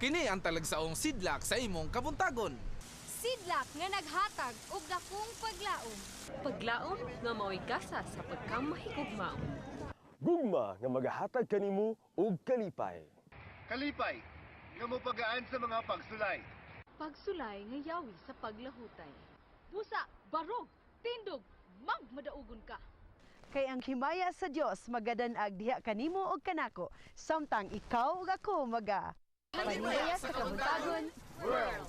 Kini ang talagsaong sidlak sa imong kabuntagon. Sidlak nga naghatag og dakong paglaom. Paglaom nga mao'y gasa sa pagkamahigugmaon. Gugma nga magahatag kanimo og kalipay. Kalipay nga mopagaan sa mga pagsulay. Pagsulay nga yawi sa paglahutay. Busa, barog, tindog, magmadaugon ka. Kay ang himaya sa Dios magadanag diha kanimo og kanako samtang ikaw ug ako maga Panimaya sa Kabuntagon. World.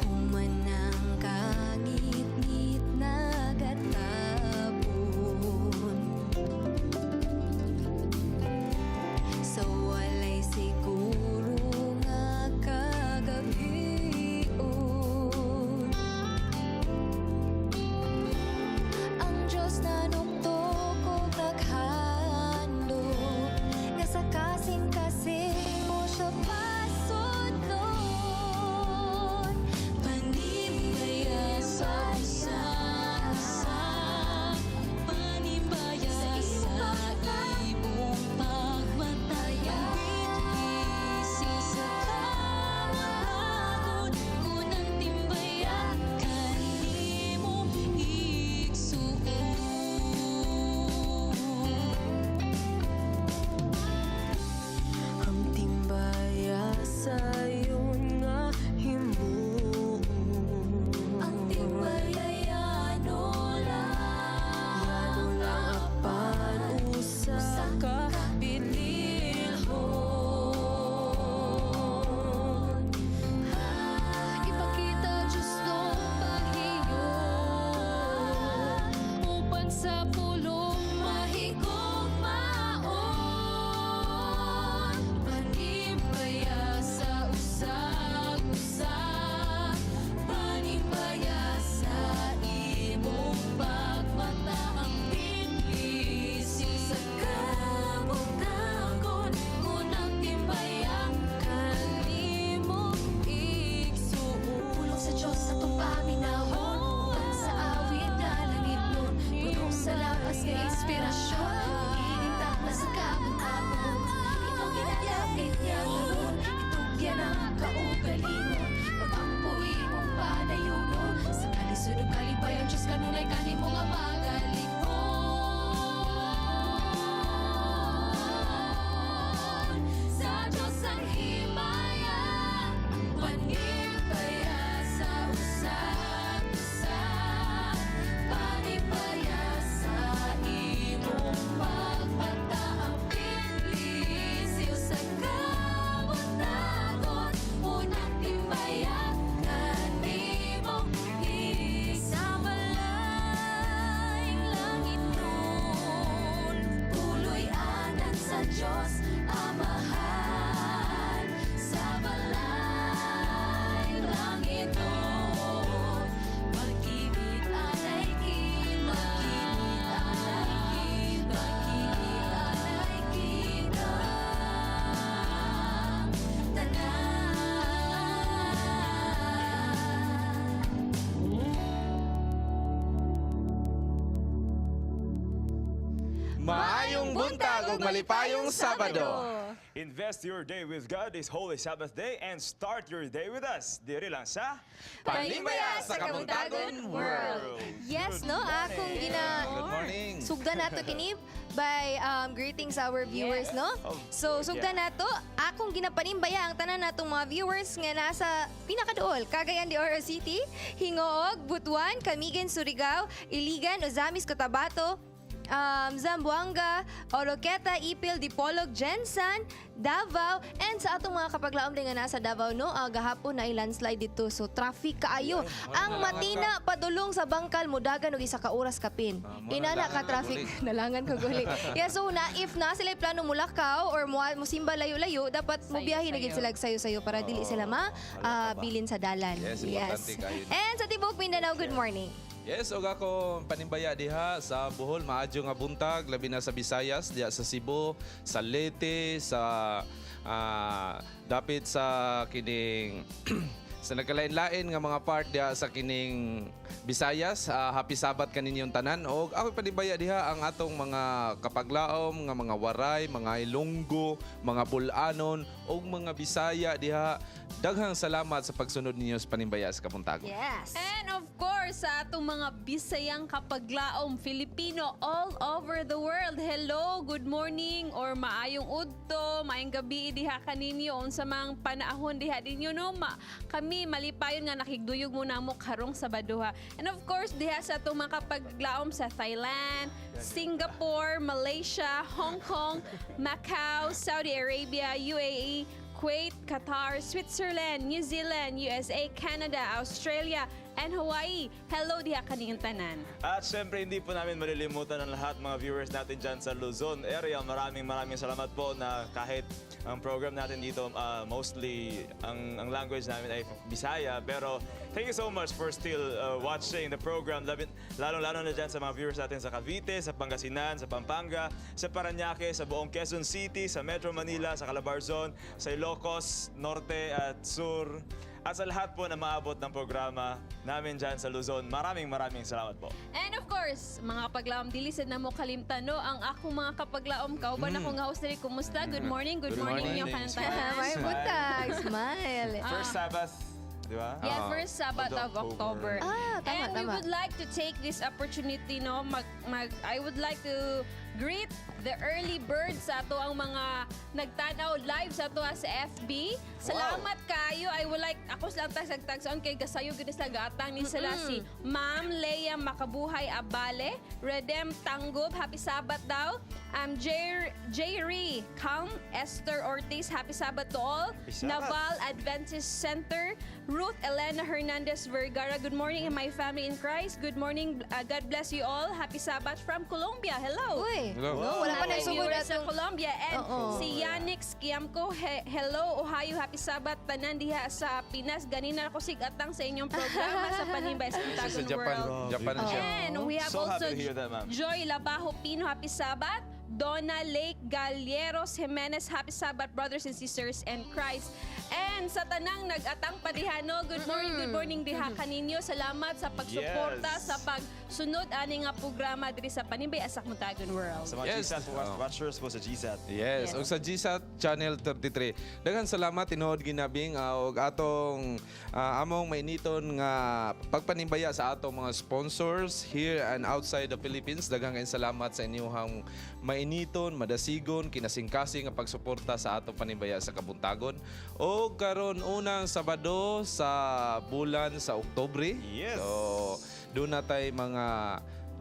Human ang kangitngit nagatapon sa walay siguro nga kagabion. Ang Diyos na nuktok og naghandom nga sa kasing-kasing mo siya pasudlon. Panimbaya sa isa, panimbaya sa imong pagmataya. Bitbisi sa kamatagon, unang timbaya kanimo igsuon. Ang timbaya sayon nga himuon. Ang timbaya yano lang. Yano lang apan usa ka bililhon. Ipakita Diyos nung pahiyon upan sa pulong mahigugmaon. Panimbaya sa usag-usa, panimbaya sa imong pagmata. Ang bitbisi sa kabuntagon, unang timbaya kanimo igsuon. Pulong sa Diyos atong paminawon, uban sa awit nga langit nun, puno sa labas nga inspirasyon, ining takla sa kabuntagon. Ikaw ginalapit niya karon, itugyan ang kaugalingon, pag-ampo imong panayunon, sa kalisod ug kalipay ang Diyos kanunay kanimo nga magalikon. Sa Diyos ang himaya, panimbaya sa usag-usa, panimbaya sa imong pagmata. Ang bitbisi sa kabuntagon, unang timbaya kanimo sa balayng langit nun. Puloy-anan sa Diyos Amahan, sa balayng langit nun. Pag-ibig anay kita, pag-ibig anay kita, tanan. Maayong buntag ug malipayong Sabado. Invest your day with God this Holy Sabbath day and start your day with us. Diri lang sa Panimbaya sa Kabuntagon World. Yes, no? Akong gina Good morning. Sugdan nato kini by greetings our viewers, no? Of So, course, sugdan nato akong ginapanimbaya ang tanan natong mga viewers nga nasa pinakaduol, Cagayan de Oro City, Gingoog, Butuan, Camiguin, Surigao, Iligan, Ozamis, Cotabato, Zamboanga, Oroqueta, Ipil, Dipolog, Gensan, Davao, and sa atong mga kapaglaom din nga nasa Davao, no, gahapon na landslide dito. So, traffic kaayo. Ang Nalangan Matina padulong sa Bangkal mudagan og isa ka oras kapin. Ah, mo Inana ka nalangan traffic guli. nalangan ko guli. Yeah, so na if na sila plano mulakaw or mo musimba layo-layo, dapat mobiyahe na gid Sayo-sayo. sila sayo-sayo para dili Oo. sila ma Wala ka ba? bilin sa dalan. Yes, importante kayo. And sa Tibok Mindanao, good morning. Yes, og ako panimbaya diha sa Bohol, maadyo nga buntag, labi na sa Visayas, diha sa Cebu, sa Leyte, sa dapit sa kining sa nagkalain-lain nga mga part diha sa kining Visayas. Happy Sabbath kaninyong tanan. Og ako panimbaya diha ang atong mga kapaglaom nga mga Waray, mga Ilonggo, mga Bulanon ug mga Bisaya diha. Daghang salamat sa pagsunod ninyo sa panimbaya sa Kabuntagon. Yes. And of course, sa atong mga Bisayang kapaglaom Filipino all over the world. Hello, good morning or maayong udto, maayong gabi diha kaninyo unsa mang panahon diha ninyo, no. Kami malipayon nga nakigduyog mo namo karong Sabado ha. And of course, diha sa atong mga kapaglaom sa Thailand, Singapore, Malaysia, Hong Kong, Macau, Saudi Arabia, UAE, Kuwait, Qatar, Switzerland, New Zealand, USA, Canada, Australia, and Hawaii. Hello diha kaninyong tanan. At syempre, hindi po namin malilimutan ang lahat mga viewers natin dyan sa Luzon area. Maraming maraming salamat po na kahit ang program natin dito, mostly ang language namin ay Bisaya. Pero thank you so much for still watching the program. Lalong-lalo na dyan sa mga viewers natin sa Cavite, sa Pangasinan, sa Pampanga, sa Paranaque, sa buong Quezon City, sa Metro Manila, sa Calabarzon, sa Ilocos, Norte at Sur. At sa lahat po na maabot ng programa namin dyan sa Luzon, maraming maraming salamat po. And of course, mga kapaglaom, dili sad namo kalimtan, no, ang akong mga kapaglaom, kauban ako nga host diri. Kumusta? Good morning, good, Good morning, morning. inyong kanang May buntag. Smile. First Sabbath, di ba? Yeah, Ah. first Sabbath of Of October. October. Ah, tama, And we tama. would like to take this opportunity, no, mag, mag, I would like to greet the early birds sa ato ang mga nagtanaw live sa ato sa FB. Salamat kayo. I would like, ako silang tagsagtagsaon kay gasayo gid sila gatang ni sila si Ma'am Leia Makabuhay Abale, Redem Tanggob, Happy Sabbath daw. Jerry Calm, Esther Ortiz, Happy Sabbath to all. Happy Sabbath. Naval Adventist Center, Ruth Elena Hernandez Vergara. Good morning, my family in Christ. Good morning. God bless you all. Happy Sabbath from Colombia. Hello. Uy. Hello. No, wala pa Natay nagsugod viewers sa atong Colombia. And Oo. si Yannick Kiamco, hello, Ohio, happy Sabbath. Tanan diha sa Pinas. Ganina ako sigatang sa inyong programa sa Panimbay sa Sa Tagon Japan, World. Japan na siya. And we have So also happy to hear that, ma'am. Joy Labajo Pino, happy Sabbath. Donna Lake Galleros Jimenez, happy Sabbath, brothers and sisters in Christ. And sa tanang nag-atang padihano, good morning diha kaninyo. Salamat sa pagsuporta, Yes. sa pagsunod ani nga programa diri sa Panimbay asa Kabuntagon World. Sa mga Yes. GSAT watchers po sa GSAT. Yes, Yes. ug sa GSAT Channel 33. Daghan salamat tinuod ginabing og atong among mainiton nga pagpanimbaya sa atong mga sponsors here and outside the Philippines. Daghang kayong salamat sa inyong mainiton, madasigon, kinasingkasing nga pagsuporta sa atong panimbaya sa Kabuntagon. Og karon unang Sabado sa bulan sa Oktubre. Yes. So, doon na tay mga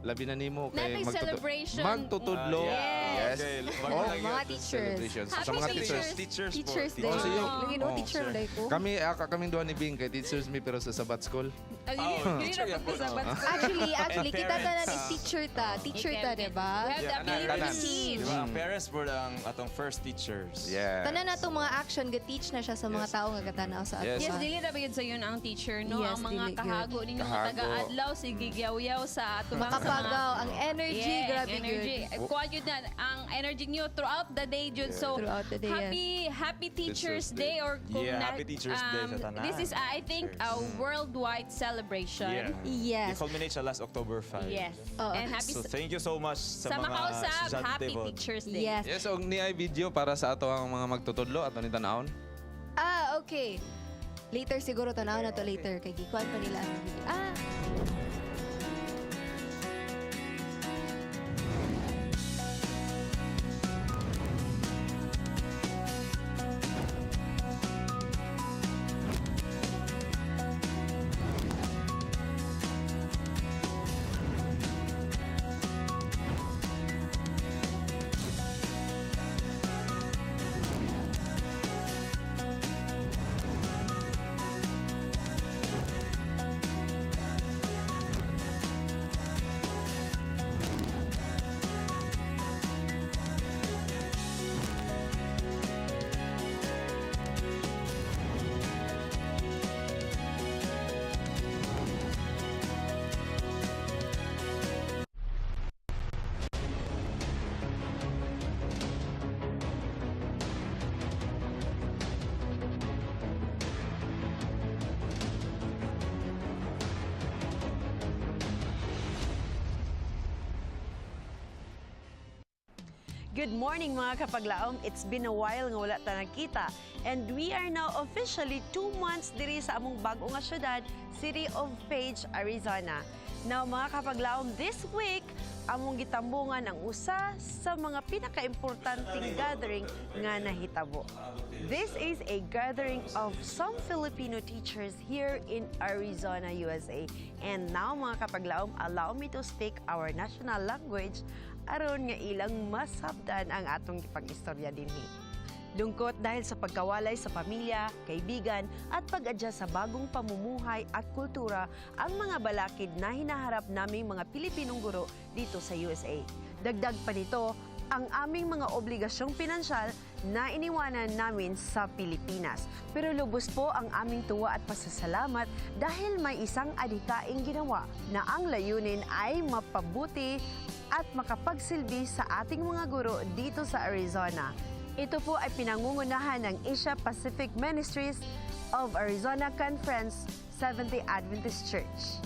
labi na nimo kay Natay celebration. magtutudlo. Ah, yeah. Yes. Okay, Oh, Mga teachers. Celebrations. Happy Sa mga teachers. teachers. Teachers po. Teachers Day. Oh, siyo. Lagi no, Oh. teacher day ko. Kami, kaming duha ni Bing, kay teachers mi pero sa Sabbath school. Ay, Oh, dili teacher ra yan po, pud sa no? Sabbath. Actually, And kita tanan parents. is teacher ta. Teacher ta, Okay, di ba? We have the Yeah, ability to tanan. teach. Di ba? Ang parents po ang atong first teachers. Yes. Tanan na itong mga action, ga-teach na siya sa mga tao nga gatanaw sa ato. Yes. Yes, dili ra ba yun sa yun ang teacher, no? Yes, Ang mga dili gyud. kahago ninyo mga Kahago. taga-adlaw, sige gyaw-yaw sa atubang sa mga Makapagaw, ang energy, Yeah, grabe energy. good. Kuha yun na ang energy niyo throughout the day jud. So Throughout the day, happy happy Teachers Teachers Day Day. or kung Yeah, na- happy Teachers Day sa tanan. This is I think a worldwide celebration. Yeah. Yes. It culminates sa last October 5. Yes. Oo. And happy So thank you so much sa, sa mga makausap, estudyante happy po. Teachers Day. Yes. Yes, og ni ay video para sa ato ang mga magtutudlo ato ni tanawon. Ah, okay. Later siguro, tanaw na to later. Kay gikuan pa nila ang video. Ah, Good morning, mga kapaglaom. It's been a while nga wala ta nagkita. And we are now officially 2 months diri sa among bag-o nga syudad, City of Page, Arizona. Now, mga kapaglaom, this week, among gitambungan ang usa sa mga pinakaimportanteng gathering nga nahitabo. This is a gathering of some Filipino teachers here in Arizona, USA. And now, mga kapaglaom, allow me to speak our national language aron nga ilang masabdan ang atong ipag-istorya dinhi. Lungkot dahil sa pagkawalay sa pamilya, kaibigan at pag-adjust sa bagong pamumuhay at kultura ang mga balakid na hinaharap naming mga Pilipinong guro dito sa USA. Dagdag pa nito, ang aming mga obligasyong pinansyal na iniwanan namin sa Pilipinas. Pero lubos po ang aming tuwa at pasasalamat dahil may isang adhikaing ginawa na ang layunin ay mapabuti at makapagsilbi sa ating mga guro dito sa Arizona. Ito po ay pinangungunahan ng Asia Pacific Ministries of Arizona Conference, Seventh-day Adventist Church.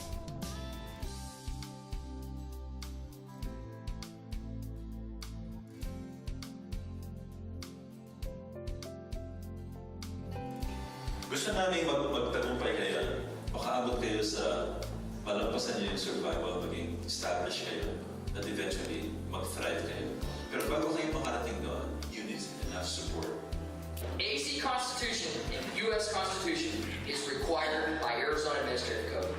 Gusto namin magtagumpay kayo, makaabot kayo sa malampasan niyo yung survival, maging established kayo, at eventually mag-thrive kayo. Pero bago kayo makarating doon, you need enough support. AZ Constitution and U.S. Constitution is required by Arizona Administrative Code.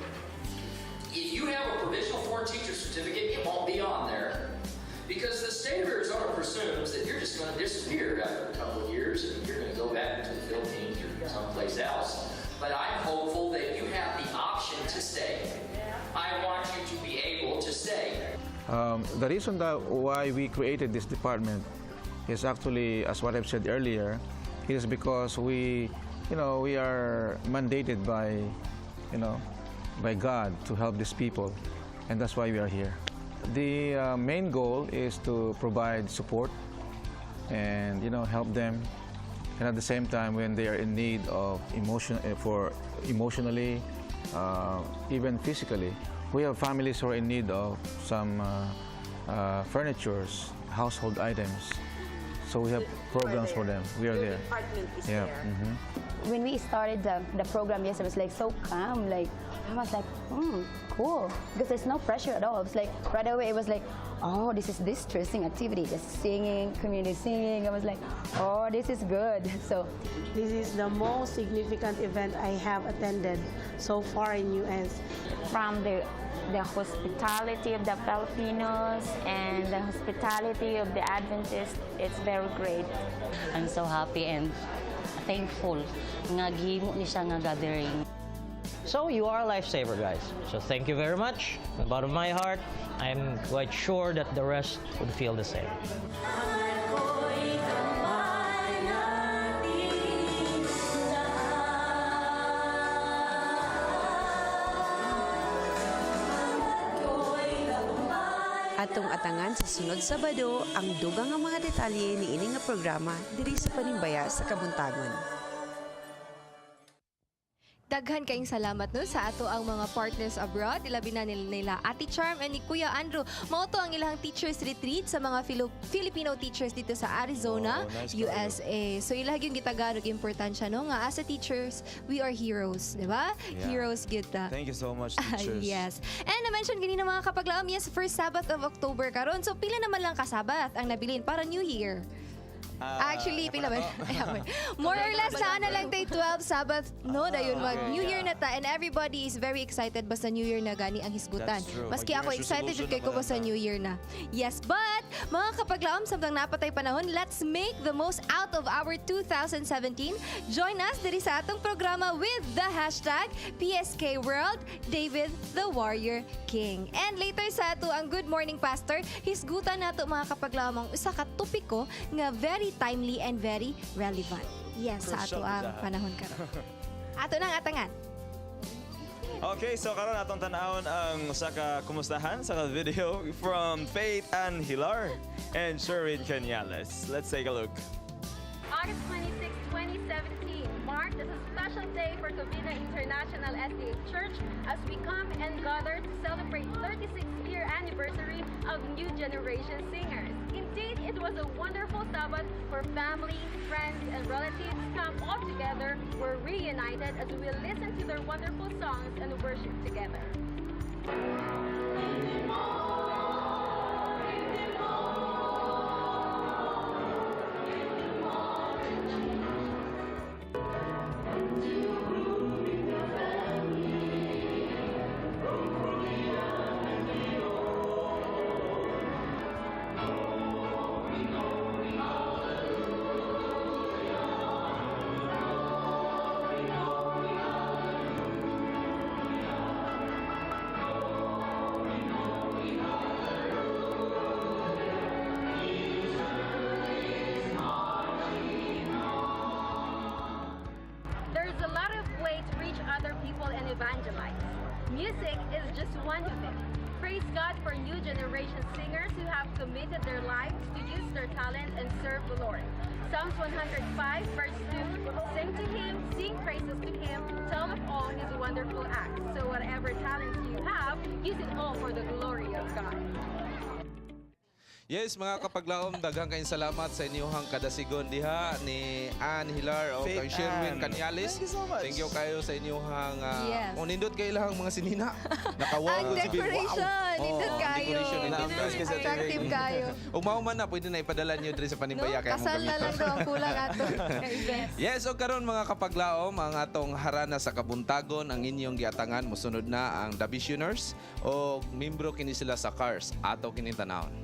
If you have a provisional foreign teacher certificate, it won't be on there. Because the state of Arizona presumes that you're just going to disappear after a couple of years and you're going to go back to the Philippines or someplace else. But I'm hopeful that you have the option to stay. I want you to be able to stay. The reason that why we created this department is actually, as what I've said earlier, it is because we are mandated by God to help these people, and that's why we are here. The main goal is to provide support and help them, and at the same time when they are in need of emotion for emotionally, even physically. We have families who are in need of some furnitures, household items. So we have programs for them. We are Your there. Department is Yeah. there. When we started the program, yes, it was like so calm. Like I was like, cool," because there's no pressure at all. It was like right away, it was like, "Oh, this is this interesting activity, just singing, community singing." I was like, "Oh, this is good." So This is the most significant event I have attended so far in US. From the hospitality of the Filipinos and the hospitality of the Adventists, it's very great. I'm so happy and thankful nga gihimo ni siya nga gathering. So you are a lifesaver, guys. So thank you very much. From the bottom of my heart, I'm quite sure that the rest would feel the same. Ako'y kamay natin lahat. Atong atangan sa sunod Sabado ang dugang nga mga detalye niini nga programa diri sa Panimbaya sa Kabuntagon. Daghan kayong salamat, no, sa ato ang mga partners abroad, ilabi na nila Ate Charm and ni Kuya Andrew. Mao to ang ilang teachers retreat sa mga Filipino teachers dito sa Arizona, Oh, nice kaayo. USA. So ilang yung gitagaan og importansya, no, nga as a teachers, we are heroes, di ba? Yeah. Heroes gyud ta. Thank you so much, teachers. Yes. And na-mention ganina, mga kapaglaom, yes, first Sabbath of October karon. So pila naman lang ka Sabbath ang nabilin para New Year? Ah, Actually, pila ba? to? Ayan. More or less, naa na lang tay 12 Sabbath, no? Dayon mag New Year na ta and everybody is very excited basta New Year na gani ang hisgutan. That's true. Maski Mag-New ako Year's excited jud resolution kay ko naman basta na. New Year na. Yes, but mga kapaglaom, samtang naa pa tay panahon, let's make the most out of our 2017. Join us diri sa atong programa with the #PSKWorld, David the Warrior King. And later sa ato ang Good Morning Pastor, hisgutan nato, mga kapaglaom, ang usa ka topiko nga very timely and very relevant. Yes, sa ato Crucial ang siya. panahon karon. Ato nang atangan. Okay, so karon atong tan-awon ang usa ka kumustahan sa ka video from Faith Ann Hilar and Sherwin Cañales. Let's take a look. August 26, 2017 marked as a special day for Covina International SDA Church as we come and gather to celebrate 36th year anniversary of New Generation Singers. Indeed, it was a wonderful Sabbath for family, friends, and relatives come all together, were reunited as we listen to their wonderful songs and worship together. There's a lot of way to reach other people and evangelize. Music is just one of them. Praise God for new generation singers who have committed their lives to use their talent and serve the Lord. Psalms 105, verse 2, sing to him, sing praises to him, tell of all his wonderful acts. So whatever talents you have, use it all for the glory of God. Yes, mga kapaglaom, daghang kayong salamat sa inyong kadasigon diha ni Ann Hilar o Faith kang Sherwin Ann. Canyales. Thank you so much. Thank you kayo sa inyong Yes. kung nindot kayo lahang mga sinina. Nakawaw Ang ko si Bill. decoration, Wow. nindot Oh, ang kayo. decoration, nindot Na-amaze kayo. ka sa Attractive kayo. Ug mao man na pwede na ipadala niyo diri sa panimbaya No? kay among Kasal na gamiton. lang daw ang kulang ato. Yes, o karon mga kapaglaom, ang atong harana sa kabuntagon ang inyong giatangan mosunod na ang The Visioners o membro kini sila sa CARS ato kini tanawon.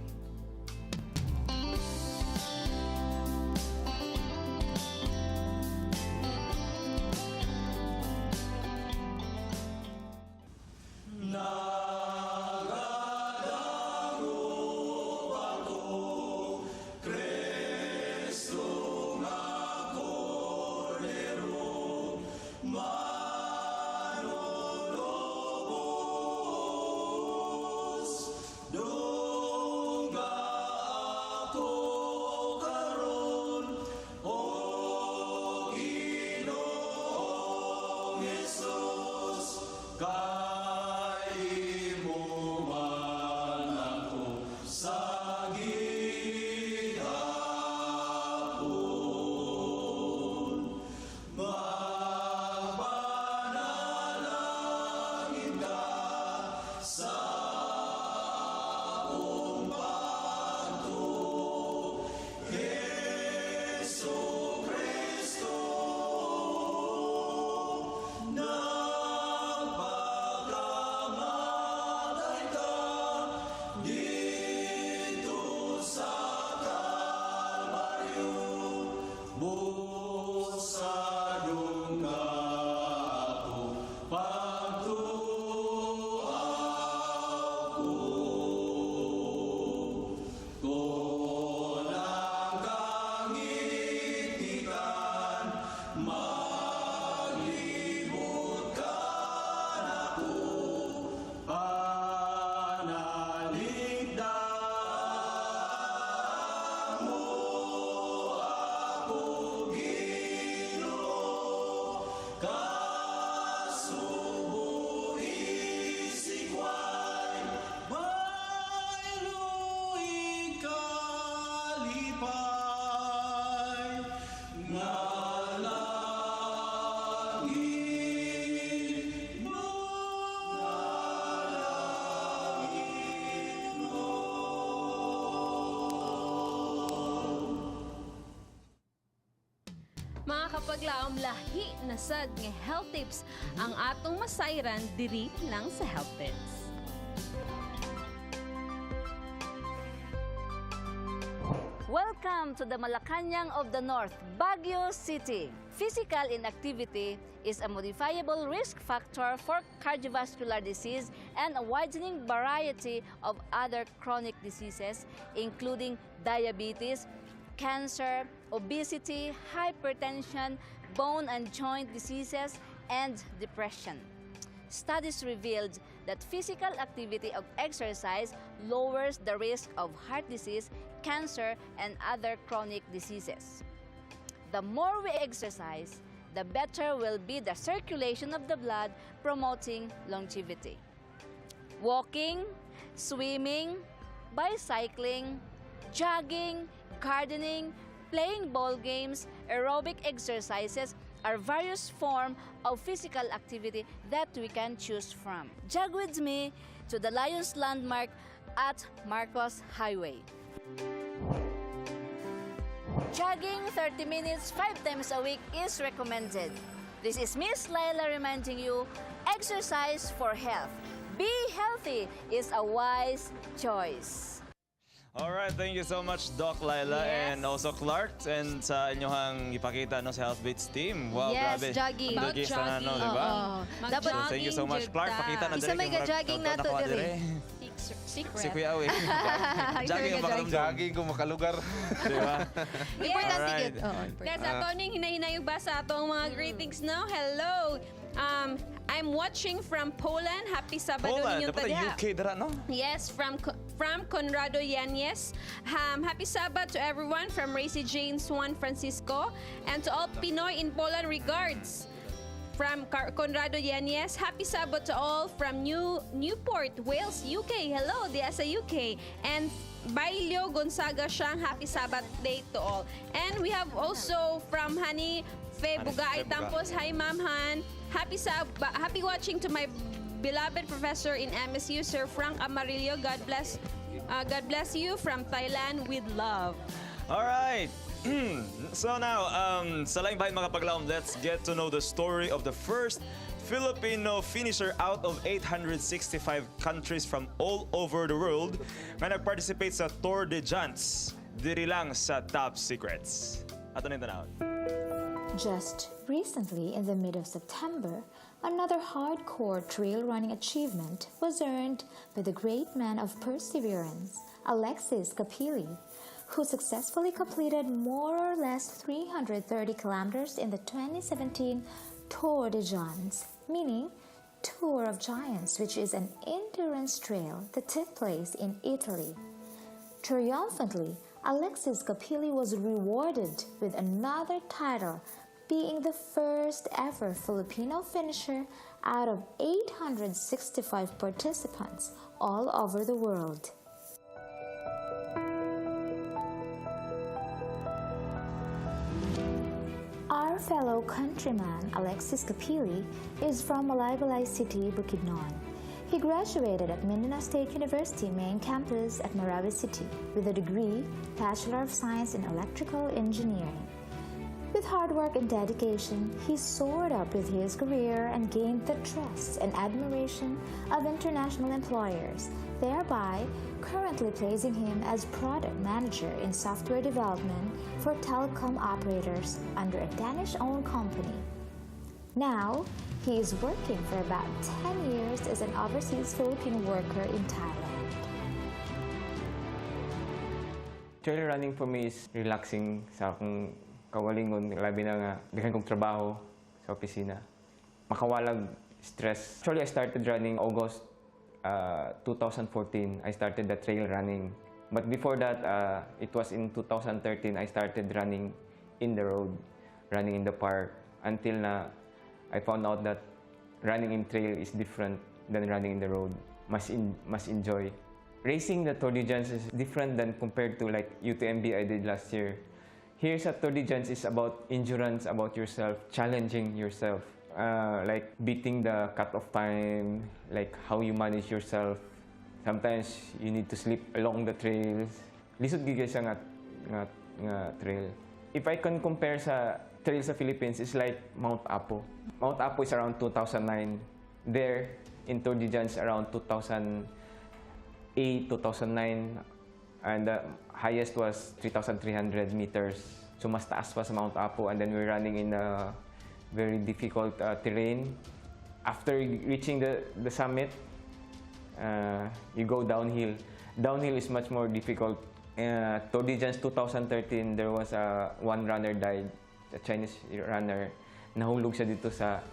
Mga kapaglaom, lahi na sad nga health tips ang atong masayran diri lang sa Health Tips. Welcome to the Malacanang of the North, Baguio City. Physical inactivity is a modifiable risk factor for cardiovascular disease and a widening variety of other chronic diseases, including diabetes, cancer, obesity, hypertension, bone and joint diseases, and depression. Studies revealed that physical activity of exercise lowers the risk of heart disease, cancer, and other chronic diseases. The more we exercise, the better will be the circulation of the blood, promoting longevity. Walking, swimming, bicycling, Jogging, gardening, playing ball games, aerobic exercises are various forms of physical activity that we can choose from. Jog with me to the Lions Landmark at Marcos Highway. Jogging 30 minutes 5 times a week is recommended. This is Miss Laila reminding you, exercise for health. Be healthy is a wise choice. All right, thank you so much, Doc Laila, and also Clark, and sa inyong ipakita, no, sa Health Beats team. Wow, Yes, grabe. Jogging. About Dugis na, no, jogging. di ba? Oo. Dapat So, thank you so much, Clark. Pakita na Isa dire may kay murag ga-jogging taon-taon nato ako dire. dire. Secret. Si Kuya Awi. Jogging ang pakiramdam. Jogging kung makalugar. Di ba? Importante Alright. gyud. Oo, importante. Guys, ato ning hinahinayog ba sa atong mga greetings now? Hello. I'm watching from Poland. Happy Sabado Poland, ninyong dapat tadya. UK dara, no? Yes, from Conrado Yanez. Happy Sabbath to everyone from Racy Jane Juan Francisco and to all Pinoy in Poland, regards. From Conrado Yanez, happy Sabbath to all from Newport, Wales, UK. Hello, diya sa UK. And Bailio Gonzaga Siyang, happy Sabbath day to all. And we have also from Honey Fe Honey Fe Bugaay Bugaay. Tampos. Hi, Ma'am Han. Happy Sabbath, happy watching to my beloved professor in MSU, Sir Frank Amarillo. God bless you from Thailand with love. All right. So now, sa laing bahin, mga kapaglaom, let's get to know the story of the first Filipino finisher out of 865 countries from all over the world nga nag-participate sa Tour de Giants. Diri lang sa Top Secrets. Ato na tanawon. Just recently, in the mid of September, another hardcore trail running achievement was earned by the great man of perseverance, Alexis Capili, who successfully completed more or less 330 kilometers in the 2017 Tour de Giants, meaning Tour of Giants, which is an endurance trail that took place in Italy. Triumphantly, Alexis Capili was rewarded with another title, being the first ever Filipino finisher out of 865 participants all over the world. Our fellow countryman Alexis Capili is from Malaybalay City, Bukidnon. He graduated at Mindanao State University main campus at Marawi City with a degree, Bachelor of Science in Electrical Engineering. With hard work and dedication, he soared up with his career and gained the trust and admiration of international employers, thereby currently placing him as product manager in software development for telecom operators under a Danish-owned company. Now, he is working for about 10 years as an overseas Filipino worker in Thailand. Trail running for me is relaxing sa akong kaugalingon, labi na nga daghan kong trabaho sa opisina. Makawalag stress. Actually, I started running August 2014. I started the trail running. But before that, it was in 2013 I started running in the road, running in the park, until na I found out that running in trail is different than running in the road. Mas enjoy. Racing the Tour de Giants is different than compared to like UTMB I did last year. Here sa Tour de Giants is about endurance, about yourself, challenging yourself. Like beating the cut-off time, like how you manage yourself. Sometimes you need to sleep along the trails. Lisod gyud siya nga trail. If I can compare sa trail sa Philippines, it's like Mount Apo. Mount Apo is around 2009. There, in Tour de Giants, around 2008, 2009, and the highest was 3,300 meters. So mas taas pa sa Mount Apo, and then we're running in a very difficult terrain. After reaching the summit, you go downhill. Downhill is much more difficult. Tour de Giants 2013, there was a one runner died, a Chinese runner. Nahulog siya dito sa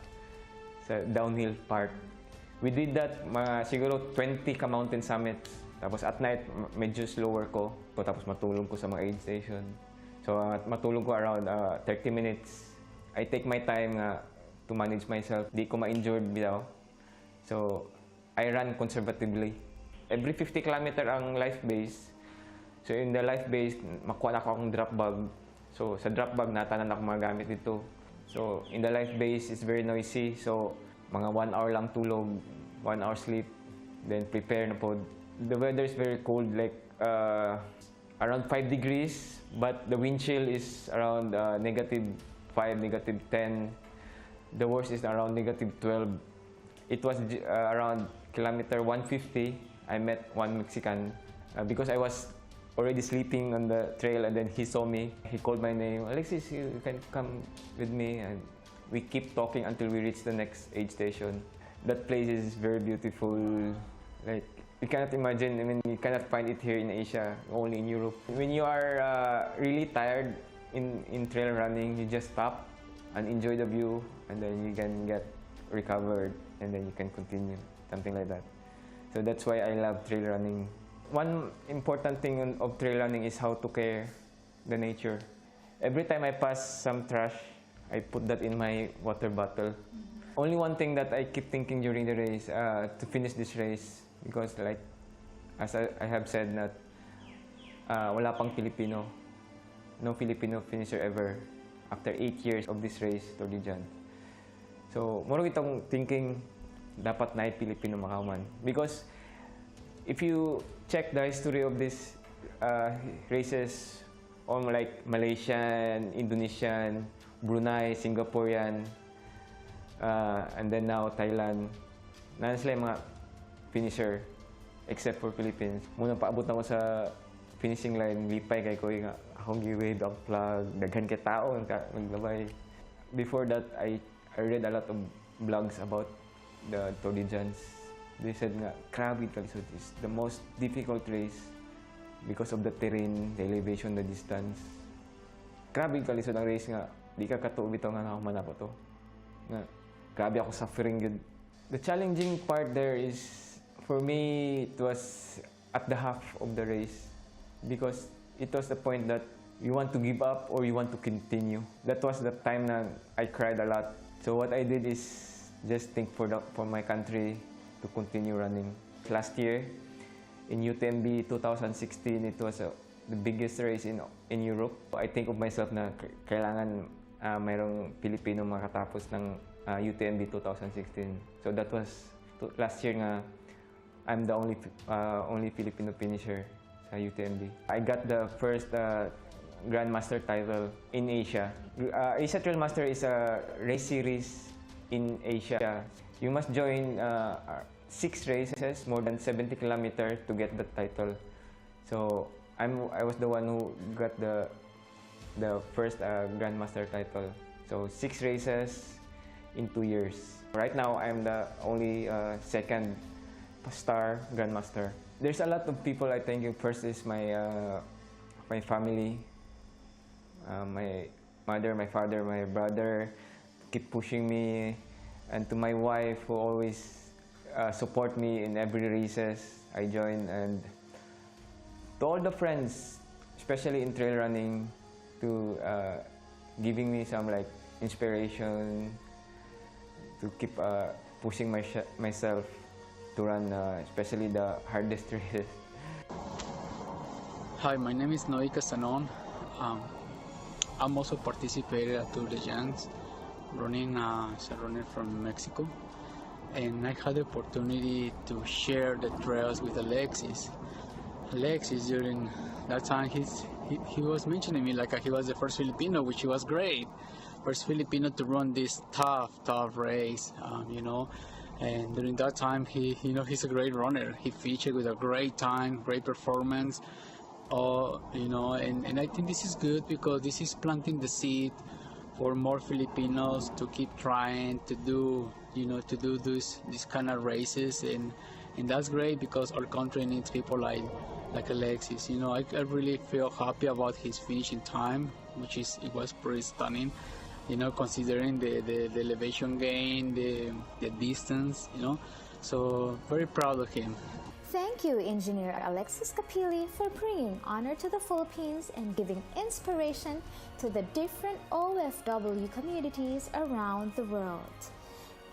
downhill part. We did that mga siguro 20 ka mountain summits. Tapos at night, medyo slower ko. Tapos matulog ko sa mga aid station. So matulog ko around 30 minutes. I take my time nga to manage myself. Di ko ma-injured bitaw. So I run conservatively. Every 50 kilometer ang life base. So in the life base, makuha na ako akong drop bag. So sa drop bag, naa tanan ako mga gamit dito. So in the life base, it's very noisy. So mga 1 hour lang tulog, 1 hour sleep, then prepare na po. The weather is very cold, like around 5 degrees, but the wind chill is around negative 5, negative 10. The worst is around negative 12. It was around kilometer 150. I met one Mexican because I was already sleeping on the trail, and then he saw me. He called my name, "Alexis, you can come with me." And we keep talking until we reach the next aid station. That place is very beautiful. Like, you cannot imagine, I mean, you cannot find it here in Asia, only in Europe. When you are really tired in trail running, you just stop and enjoy the view, and then you can get recovered, and then you can continue, something like that. So that's why I love trail running. One important thing of trail running is how to care the nature. Every time I pass some trash, I put that in my water bottle. Only one thing that I keep thinking during the race, to finish this race, because like, as I have said that wala pang Filipino, no Filipino finisher ever after 8 years of this race, Tor des Géants. So, mao itong thinking, dapat naay Pilipino makahuman. Because if you check the history of these races on like Malaysian, Indonesian, Brunei, Singaporean, and then now Thailand, naa sila yung mga finisher except for Philippines. Mao nang paabot na ko sa finishing line, lipay kay ko nga akong gi-wave ang flag, daghan kay tao naglabay. Before that, I read a lot of blogs about the Tor des Géants. They said nga, grabe kalisod, is the most difficult race because of the terrain, the elevation, the distance. Grabe kalisod ang race nga, di ka katuo bitaw nga nakahuman ako to. Nga, grabe ako suffering gud. The challenging part there is, for me, it was at the half of the race because it was the point that you want to give up or you want to continue. That was the time na I cried a lot. So what I did is just think for my country to continue running. Last year, in UTMB 2016, it was the biggest race in Europe. I think of myself na kailangan mayroong Pilipino makatapos ng UTMB 2016. So that was last year nga I'm the only Filipino finisher sa UTMB. I got the first Grandmaster title in Asia. Asia Trail Master is a race series in Asia. You must join six races, more than 70 kilometers to get the title. So I was the one who got the first Grandmaster title. So six races in 2 years. Right now, I'm the only second star Grandmaster. There's a lot of people I thank you. First is my family, my mother, my father, my brother, keep pushing me, and to my wife who always support me in every races I join, and to all the friends, especially in trail running, to giving me some like inspiration to keep pushing myself to run, especially the hardest races. Hi, my name is Noe Castanon. I'm also participated at Tor des Géants, running as a runner from Mexico. And I had the opportunity to share the trails with Alexis. Alexis, during that time, he was mentioning me like he was the first Filipino, which was great. First Filipino to run this tough, tough race. And during that time, he's a great runner. He featured with a great time, great performance. And I think this is good because this is planting the seed for more Filipinos to keep trying to do this kind of races, and that's great because our country needs people like Alexis. I really feel happy about his finishing time, which is it was pretty stunning. Considering the elevation gain, the distance. So very proud of him. Thank you, Engineer Alexis Capili, for bringing honor to the Philippines and giving inspiration to the different OFW communities around the world.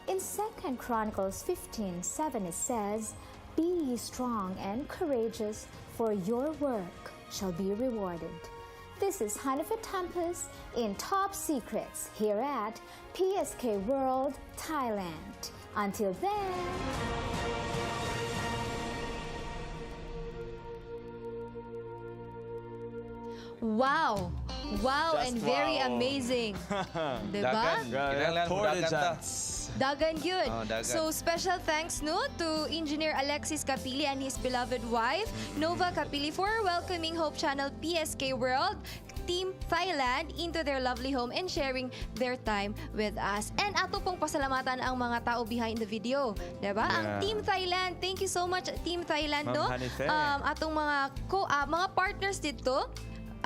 In 2 Chronicles 15:7 it says, "Be ye strong and courageous, for your work shall be rewarded. This is Hanifa Tampus in Top Secrets here at PSK World, Thailand. Until then. Wow! Wow, Just and very wow. amazing. Diba? Dagan. Kinahanglan Tour de dagan ta. Giants. Dagan yun. Oh, dagan. So special thanks, no, to Engineer Alexis Capili and his beloved wife, Nova Capili, for welcoming Hope Channel PSK World Team Thailand into their lovely home and sharing their time with us. And ato pong pasalamatan ang mga tao behind the video. Diba? Ang Team Thailand. Thank you so much, Team Thailand, Ma'am no? Hanife. Atong mga partners dito,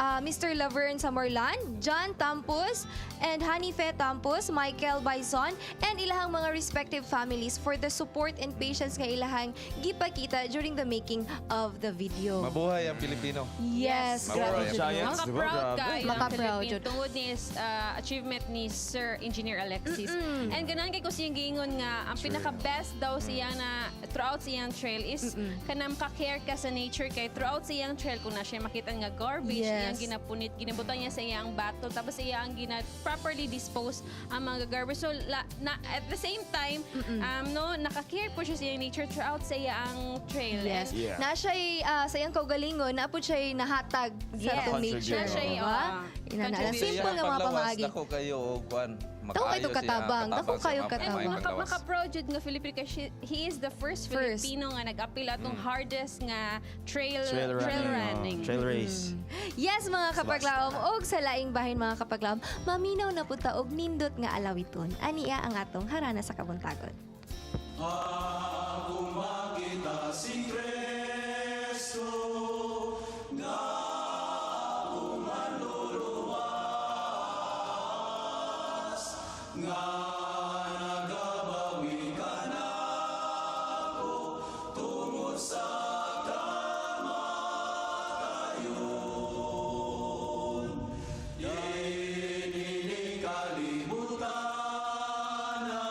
Mr. Laverne Samorlan, John Tampus, and Hanife Tampus, Michael Bison, and ilahang mga respective families for the support and patience nga ilahang gipakita during the making of the video. Mabuhay ang Pilipino. Yes, Mabuhay grabe ang jud, no? Giants, diba? Maka-proud Grabe. kayo ang Maka-proud Philippine jud. tungod ni achievement ni Sir Engineer Alexis. And ganahan kay ko siyang giingon nga ang pinaka-best daw siya na throughout siyang trail is kanang ka-care ka sa nature kay throughout siyang trail kung na siya makita nga garbage iyang ginapunit, ginabutan niya sa iyang battle, tapos iyang gina properly dispose ang mga garbage. So la, na, at the same time, no, naka-care po siya sa iyang nature throughout sa iyang trail. Yes. And Na siya'y, sa iyang kaugalingon, na po siya'y nahatag sa atong nature. Na siya'y, Diba? Inana, contribute. simple nga mga Paglawas, pamaagi. Dako kayo og kuan. Dako kayo Makaayo siya, katabang. Dako katabang sa kayo mga katabang. maayong Maka, paglawas. maka-proud jud nga Filipino kay he is the first, First. Filipino nga nag-apil atong hardest nga trail Trail trail running. running. Oh, trail race. Yes, mga kapaglaom, og sa laing bahin, mga kapaglaom, maminaw na punta og nindot nga alawiton. Ania ang atong harana sa kabuntagon. Kung makita si Kristo nga akong manluluwas, nga nagabawi kanako tungod sa kamatayon. Inining kalibutan na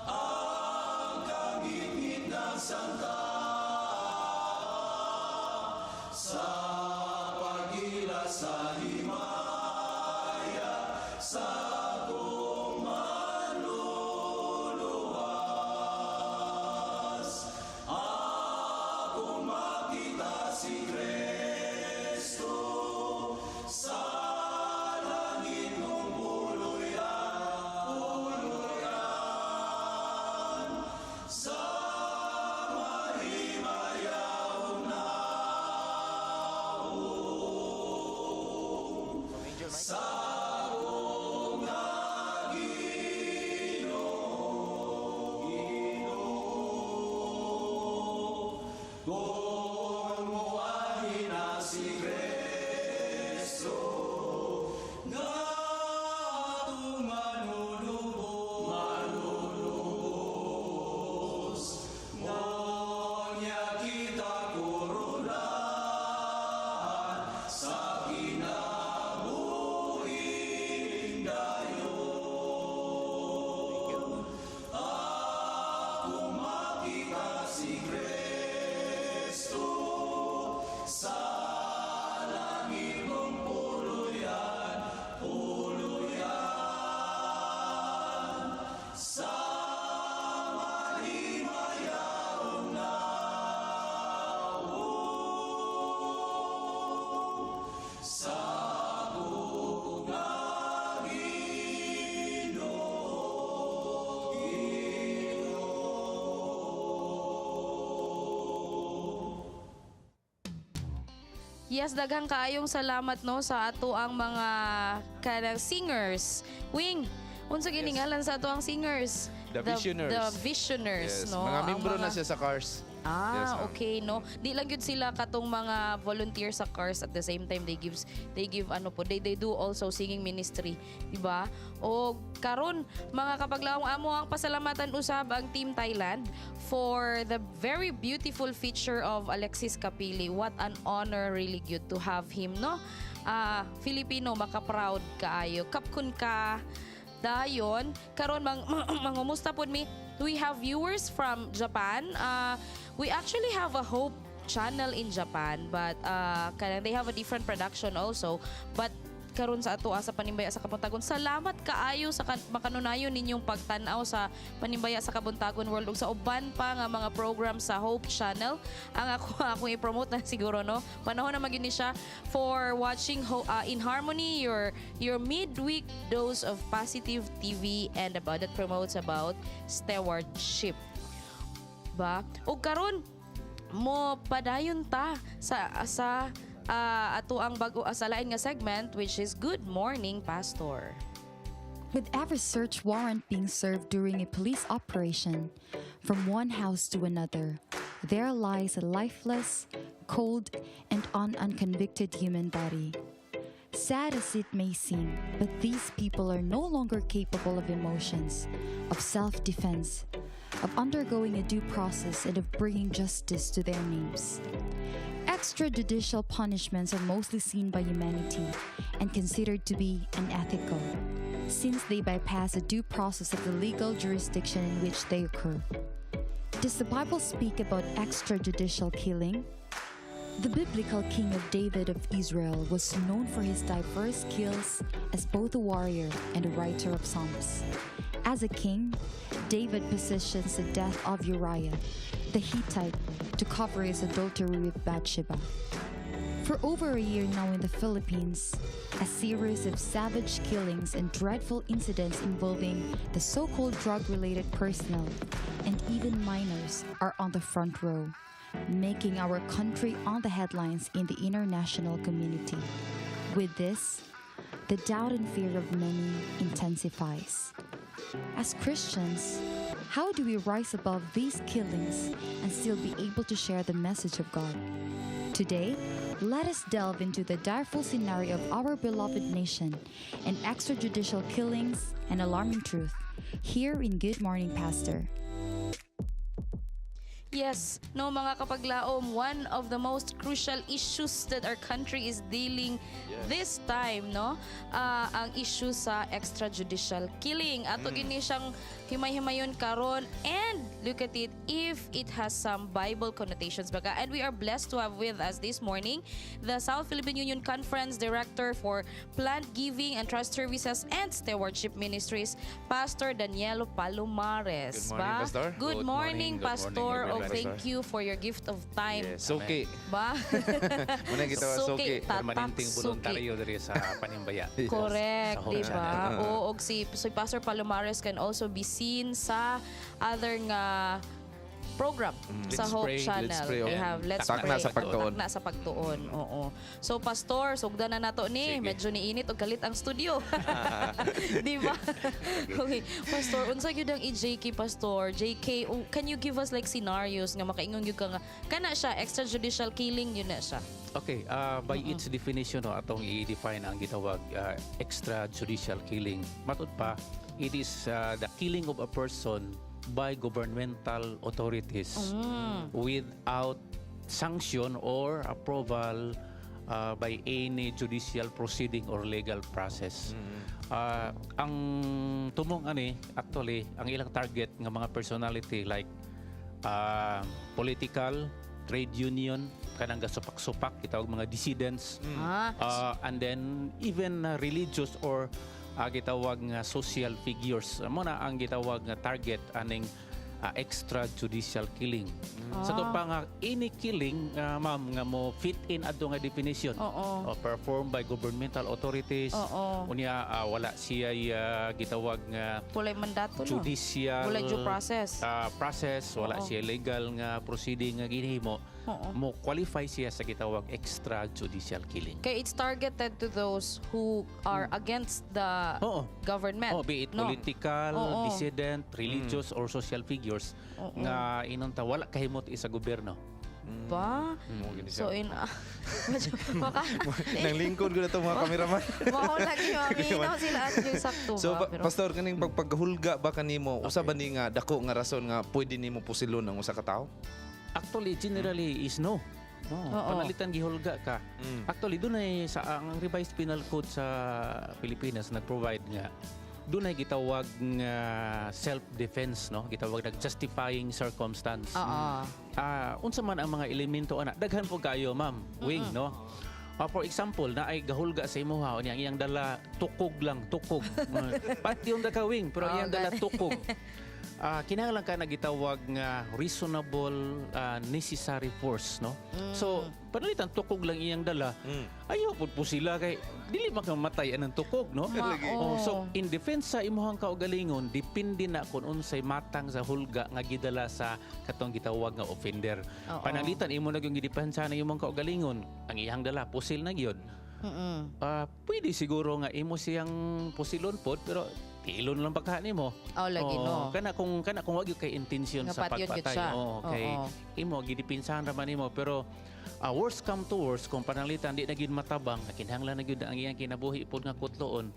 ang kangitngit ng sangka sa pagila sa himaya sa akong manluluwas. Akong makita si Kristo sa langit mong puluyan, puluyan sa mahimayaong naong sa akong Ginoo, Ginoo. Kung muanhi na si Kristo nga atong manunubos, manlulubos, Ngunya kita koronahan sa kinabuhing dayon. Ako makita si Kristo sa langit mong puluyan, puluyan sa mahimayaong naong sa akong Ginoo, Ginoo. Yes, daghang kaayong salamat, no, sa ato ang mga kanang singers. Wing, unsa gini ngalan sa ato ang singers? The Visioners. The Visioners, Yes, no. mga Ang membro na siya sa Cars. Ah, Yes, ma'am. okay, no. Di lang gyud sila katong mga volunteer sa Cars, at the same time they give ano po, they do also singing ministry, di ba? O karon, mga kapaglaom, amo ang pasalamatan usab ang Team Thailand for the very beautiful feature of Alexis Capili. What an honor really gyud to have him, no? Ah, Filipino, maka-proud kaayo. Kapkun ka. Dayon, karon mangumusta pod mi. We have viewers from Japan. We actually have a Hope channel in Japan, but kanang they have a different production also, but karon sa ato sa Panimbaya sa Kabuntagon, salamat kaayo sa makanunayon ninyong pagtan-aw sa Panimbaya sa Kabuntagon World ug sa uban pa nga mga program sa Hope Channel. Ang ako akong i-promote na siguro, no, panahon na magyud ni siya for watching In Harmony, your midweek dose of positive TV and about that promotes about stewardship ba. Ug karon mo padayon ta sa ato ang bago sa lain nga segment, which is Good Morning, Pastor. With every search warrant being served during a police operation, from one house to another, there lies a lifeless, cold, and unconvicted human body. Sad as it may seem, but these people are no longer capable of emotions, of self defense, of undergoing a due process, and of bringing justice to their names. Extrajudicial punishments are mostly seen by humanity and considered to be unethical, since they bypass the due process of the legal jurisdiction in which they occur. Does the Bible speak about extrajudicial killing? The biblical king of David of Israel was known for his diverse skills as both a warrior and a writer of psalms. As a king, David positions the death of Uriah, the Hittite, to cover his adultery with Bathsheba. For over a year now in the Philippines, a series of savage killings and dreadful incidents involving the so called drug related personnel and even minors are on the front row, making our country on the headlines in the international community. With this, the doubt and fear of many intensifies. As Christians, how do we rise above these killings and still be able to share the message of God? Today, let us delve into the direful scenario of our beloved nation and extrajudicial killings and alarming truth here in Good Morning, Pastor. Yes, no, mga kapaglaom, one of the most crucial issues that our country is dealing this time, no? Ang issue sa extrajudicial killing. Ato gini siyang himay-himayon karon and look at it if it has some Bible connotations baga. And we are blessed to have with us this morning the South Philippine Union Conference Director for Planned Giving and Trust Services and Stewardship Ministries, Pastor Danielo Palomares. Good morning, Ba? Pastor. Good Good morning, morning, good Pastor. morning, Oh, everybody. thank you for your gift of time. Yes. Suki. Ba? Muna kita suki. Tatak, Permanenteng suki. voluntaryo diri sa Panimbaya. Correct, Sa Hope di ba? Channel. Oo, og si Pastor Palomares can also be seen sa other nga program sa Let's Hope pray. Channel. Let's pray, We oh. have Let's Takna Pray. sa pagtuon. Takna sa pagtuon. Oo. So Pastor, sugdan na nato ni. Sige. Medyo niinit og kalit ang studio. Di ba? Okay. Pastor, unsa gyud ang EJK, Pastor? JK, oh, can you give us like scenarios nga makaingon gyud ka nga kana siya extrajudicial killing yun na siya? Okay, by its definition, no, atong i-define ang gitawag extrajudicial killing. Matud pa, it is the killing of a person by governmental authorities without sanction or approval by any judicial proceeding or legal process. Ang tumong ani, actually, ang ilang target nga mga personality like political, trade union, kanang gasupak-supak, gitawag mga dissidents, and then even religious or gitawag nga social figures. Mo na ang gitawag nga target aning extrajudicial killing. Sa to pa nga any killing, ma'am, nga mo fit in adto nga definition. Performed by governmental authorities. Unya wala siya gitawag nga Walay mandato, no? judicial Walay due process. Process, wala siya legal nga proceeding nga ginhimo, mo qualify siya sa gitawag extrajudicial killing. Kay it's targeted to those who are against the government. Oh, be it no? political, dissident, religious or social figures nga inonta wala kahimot isa gobyerno. Ba? Gini So siya. in medyo maka Nang lingkod ko na itong mga kameraman. Mao lagi maminaw sila at yung sakto So, ba? Pastor, kaning pagpagahulga ba kanimo, usa ba ni nga dako nga rason nga pwede nimo pusilon ang usa ka tawo? Actually, generally is no. No, panalitan gihulga ka. Actually, doon ay sa ang revised penal code sa Pilipinas nag-provide nga Dunay gitawag nga self-defense, no? Gitawag nag justifying circumstance. Unsa man ang mga elemento ana? Daghan po kayo, ma'am. Wing, no? For example, na ay gahulga sa imuha unya ang iyang dala tukog lang, tukog. Pati yung wing, pero iyang dala tukog. Kinahanglan ka na gitawag nga reasonable necessary force, no? So, panalitan tukog lang iyang dala. Ayaw pud po sila kay dili man ka matay anang tukog, no? Mao. Oh, so in defense sa imuhang kaugalingon, depende na kung unsay matang sa hulga nga gidala sa katong gitawag nga offender. Panalitan imo na yung gidepensa ng imong kaugalingon, ang iyang dala pusil na gyud. Pwede siguro nga imo siyang pusilon pod, pero tilon lang pagka nimo. Oh, lagi, no. Kana kung wag gyud kay intention Nga sa patyon gyud pagpatay. siya. Oo, kay imo gidipinsahan ra man nimo, pero worst come to worst, kung pananglitan di na gyud matabang, kinahanglan na gyud ang iyang kinabuhi pod nga kutloon,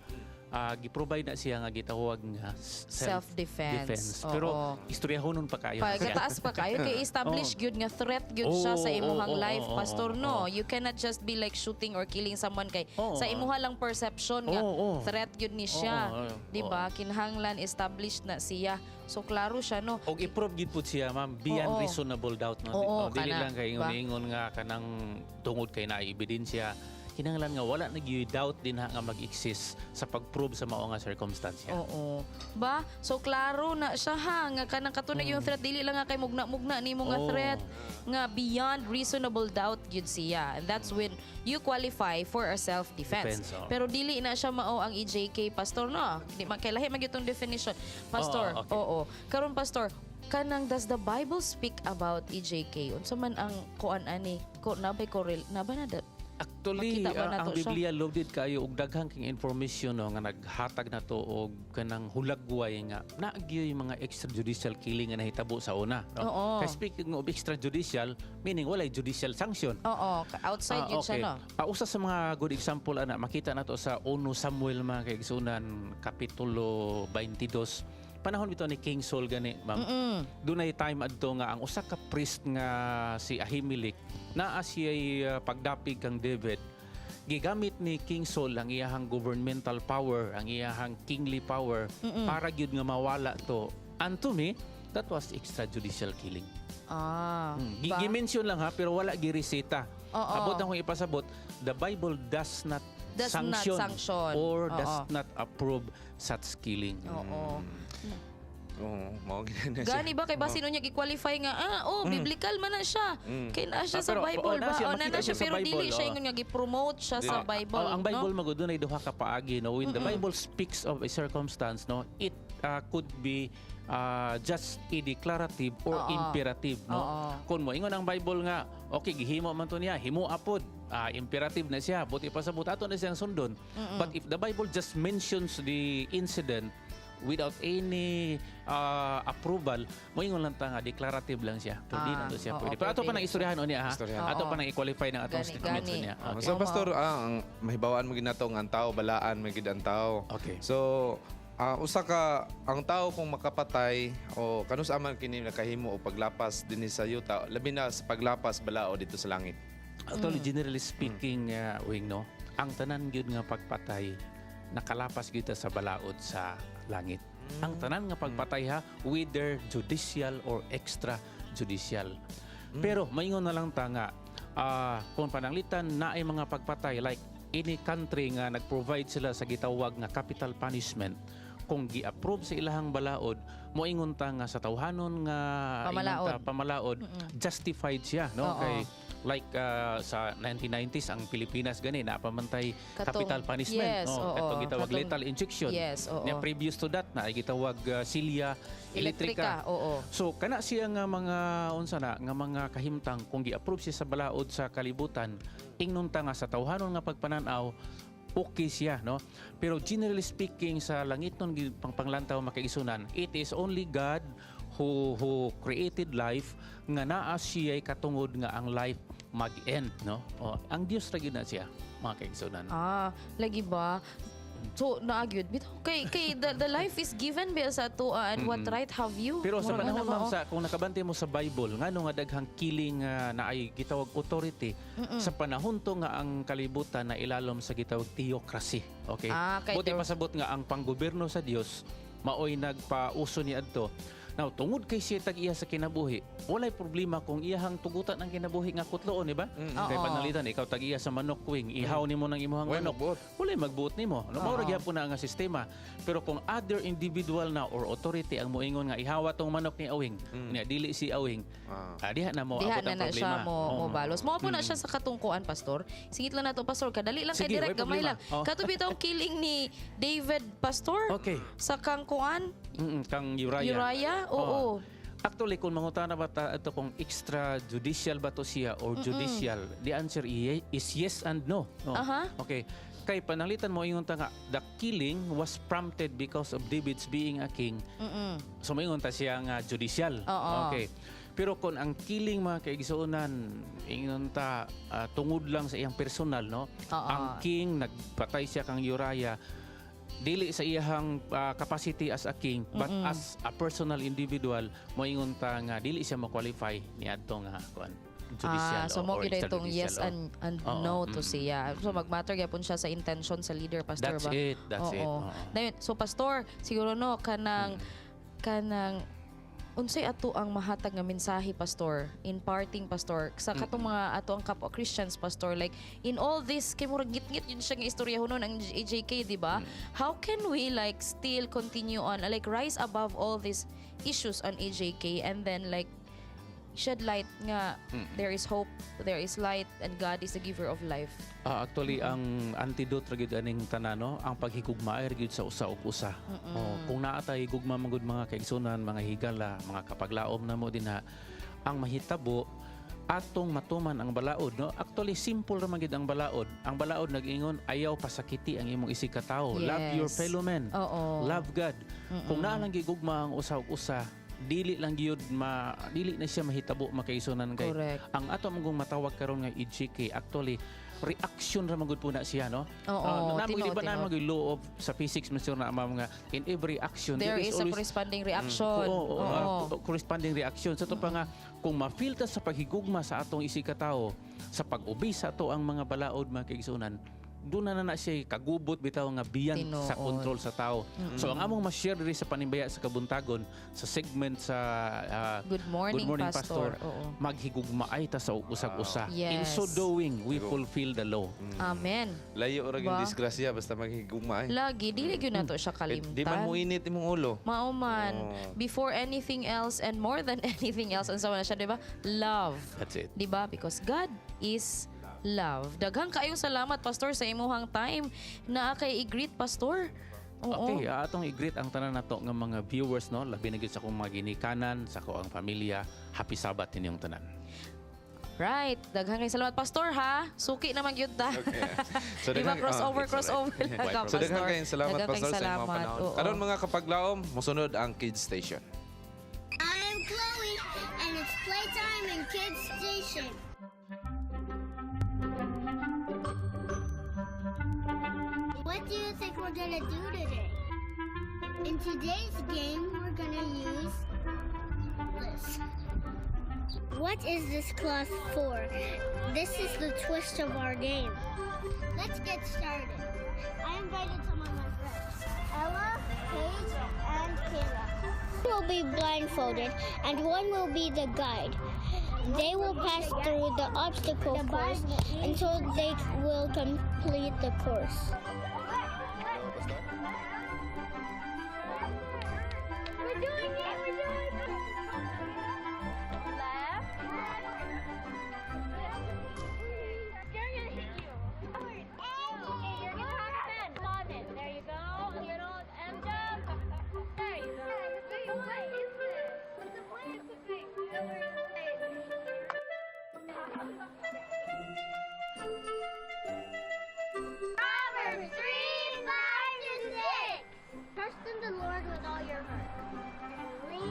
gi-provide na siya nga gitawag nga self-defense. Defense. Pero istoryahonon pa kayo na siya. Pagkataas pa kayo kay establish gyud nga threat gyud siya sa imuhang life, pastor, no? You cannot just be like shooting or killing someone kay sa imuha lang perception nga Oo, oo. threat gyud ni siya. Oo, oo, Di ba? Kinahanglan established na siya. So klaro siya, no? Og i-prove gyud pud siya, ma'am, beyond reasonable doubt, no? Oo, No, dili kana, lang kay ba? ingon nga kanang tungod kay naa ebidensya. Kinahanglan nga wala na gyud doubt din ha nga mag-exist sa pag-prove sa mao nga circumstance. Oo. Ba? So klaro na siya ha nga kanang katunay yung threat, dili lang nga kay mugna-mugna nimo nga threat, nga beyond reasonable doubt gyud siya. And that's when you qualify for a self-defense. Defense, oo. Pero dili na siya mao ang EJK, pastor, no? Di man kay lahi man gyud tong definition. Pastor, Oo, okay. oo. Karon, pastor, kanang does the Bible speak about EJK? Unsa man ang kuan ani? Ko nabay correl na ba na Actually, makita ba ang nato siya? Biblia loaded kayo og daghang king information, no, nga naghatag na to og kanang hulagway nga naa gyoy mga extrajudicial killing nga nahitabo sa una. No? Kay speaking of extrajudicial, meaning walay judicial sanction. Oo, outside yun siya, no? Usa sa mga good example ana, makita nato sa 1 Samuel, mga kaigsunan, kapitulo 22. Panahon bitaw ni King Saul gani, ma'am. Dunay time adto nga ang usa ka priest nga si Ahimelech naa siya'y pagdapig kang David. Gigamit ni King Saul ang iyahang governmental power, ang iyahang kingly power para gyud nga mawala to. And to me, that was extrajudicial killing. Ba? Gi-mention lang ha, pero wala gireseta. Abot akong ipasabot, the Bible does not Does not sanction, sanction. or does not approve such killing. Oo, mao gyud na siya. Gani ba kay basin unya gi-qualify nga oh, biblical man na siya. Kay naa siya sa Pero, Bible oo, naa ba? siya, Oh, naa makita na siya siya sa pero Bible, dili siya oo. ingon nga gi-promote siya sa Bible. Oh, ang Bible no? magud dunay duha ka paagi, no? When the Bible speaks of a circumstance, no, it could be just a declarative or imperative, no? Kung mo ingon ang Bible nga okay, gihimo man to niya, himo apod, imperative na siya, buti pa sa ato na siyang sundon. But if the Bible just mentions the incident without any approval, moingon lang ta nga declarative lang siya. Pero di na to siya pwede. Pero ato pa pwede nang istoryahan niya ha. Istoryahan. Ato pa nang i-qualify ng atong Gani, statement gani. niya. Okay. So pastor, ang mahibawaan mo ginato nga ang tao balaan man gid ang tao. So usa ka ang tao kung makapatay o kanus aman kini nakahimo o paglapas dinhi sa yuta, labi na sa paglapas balao dito sa langit? Actually, generally speaking, Wing, no, ang tanan gyud nga pagpatay nakalapas gyud ta sa balaod sa langit. Ang tanan nga pagpatay ha, whether judicial or extrajudicial. Pero maingon na lang ta nga kung pananglitan naay mga pagpatay, like any country nga nag-provide sila sa gitawag nga capital punishment, kung gi-approve sa ilahang balaod, moingon ta nga sa tawhanon nga pamalaod. Ingon ta, pamalaod, justified siya, no? Kay like sa 1990s ang Pilipinas gani naa pa man tay capital punishment, no? Katong gitawag lethal injection. Nya previous to that na ay gitawag silya Elektrika, elektrika. So kana siya nga mga unsa na nga mga kahimtang, kung gi-approve siya sa balaod sa kalibutan, ingnon ta nga sa tawhanon nga pagpanan-aw okay siya, no? Pero generally speaking, sa langit nun pang panglantaw, makaigsunan, it is only God who created life nga naa siya'y katungod nga ang life mag-end, no? O, ang Dios ra gyud na siya, mga kaigsunan. Ah, lagi ba? So, naa gyud. Bitaw Kay the life is given ba sa atoa and what right have you? Pero sa Murag panahon, ano ba, ma'am, oh? sa kung nakabante mo sa Bible, ngano nga daghang killing na ay gitawag authority sa panahon to nga ang kalibutan na ilalom sa gitawag theocracy. Okay? Ah, kay Buti pasabot nga ang panggobyerno sa Dios maoy nagpauso ni adto. Now, tungod kay siya tag-iya sa kinabuhi, walay problema kung iyahang tugutan ang kinabuhi nga kutloon, di ba? Kay panalitan, ikaw tag-iya sa manok wing, ihaw nimo ng imuhang Walay manok. magbuot. Walay magbuot nimo. No, mao ra gyapon na nga sistema. Pero kung other individual na or authority ang moingon nga ihawa tong manok ni Awing, nya dili si Awing, diha na mo Diha abot na ang na siya problema. mo Oo. mo balos. Mo po na siya sa katungkuan, pastor. Singit lang nato, pastor, kadali lang kay Sige, direct way gamay problema. lang. Oh. Kato bitong killing ni David, pastor. Okay. Sa kangkuan, Kang Uriah. Uriah, oo. Actually, kung mangutana ba ta ito kung extrajudicial ba to siya or judicial, the answer is yes and no. No. Okay. Kay pananglitan mo ingon ta nga the killing was prompted because of David's being a king. So moingon ta siya nga judicial. Okay. Pero kung ang killing, mga kaigsuonan, ingon ta tungod lang sa iyang personal, no? Ang king nagpatay siya kang Uriah dili sa iyahang capacity as a king but as a personal individual, moingon ta nga dili siya mo-qualify niadto nga kuan judicial Ah, so mo or gyud itong yes extrajudicial, oh. and no to siya. So magmatter gyapon siya sa intention sa leader, pastor That's ba? it, that's it. Oo. Dayon, so pastor, siguro no kanang unsay ato ang mahatag nga mensahe, pastor, in parting, pastor, sa katong mga ato ang kapwa Christians, pastor, like in all this kay murag ngitngit yun siya nga istorya hunon ang EJK, di ba? How can we like still continue on, like rise above all these issues on EJK and then like shed light nga there is hope, there is light, and God is the giver of life? Ah, actually, ang antidote ra gyud aning tanan, no, ang paghigugma ra gyud sa usa ug usa. Oh, kung naa tay higugma man gud, mga kaigsunan, mga higala, mga kapaglaom namo dinha, ang mahitabo atong matuman ang balaod, no? Actually, simple ra man gyud ang balaod. Ang balaod nag-ingon, ayaw pasakiti ang imong isig katawo. Love your fellow man. Love God. Kung naa lang gigugma ang usa ug usa, dili lang gyud ma dili na siya mahitabo, makaigsunan, kay ang ato mong matawag karon nga EJK, actually reaction ra man gud po na siya, no? Oo, Na di ba na tinuod. mag law of sa physics man na mga in every action There there is a always corresponding reaction. Oo, corresponding reaction. Sa to pa nga kung ma-feel ta sa paghigugma sa atong isig katawo, sa pag-obey sa ato ang mga balaod, mga kaigsunan, doon na na siya kagubot bitaw nga biyan sa control sa tao. So ang among ma-share diri sa panimbaya sa kabuntagon sa segment sa Good Morning, Good Morning Pastor. Pastor, maghigugmaay ta sa usag-usa. In so doing, we fulfill the law. Amen. Layo ra gyud Ba? disgrasya basta maghigugma ay. Lagi dili gyud nato siya Eh, di man kalimtan. mo init imong ulo. Mao man. Before anything else and more than anything else, unsa man na siya, di ba? Love. That's it. Di ba? Because God is love. Daghang kaayong salamat, pastor, sa imuhang time. Naa kay i-greet, pastor. Oo. Okay, atong i-greet ang tanan nato nga mga viewers, no, labi na gyud sa akong mga ginikanan, sa ako ang pamilya. Happy Sabbath ninyong tanan. Right. Daghang kayong salamat, pastor, ha. Suki naman gyud ta. Okay. So, Di ba, crossover, it's alright. crossover lang ka, So daghang Pastor. kayong salamat, Daghang pastor, kayong sa imong salamat. panahon. Oo. Karon, mga kapaglaom, mosunod ang Kids Station. I'm Chloe, and it's playtime in Kids Station. What do you think we're gonna do today? In today's game, we're gonna use this. What is this cloth for? This is the twist of our game. Let's get started. I invited some of my friends, Ella, Paige, and Kayla. One will be blindfolded and one will be the guide. They will pass through the obstacle course until they will complete the course. We're doing it! We're doing it! Left. You're gonna hit you. Okay, you're gonna have 10. On it. There you go. A little and jump. There you go. What is this? It's a plane. It's a thing. Don't worry, it's a plane. Proverbs 3, 5 to 6. Trust in the Lord with all your heart. And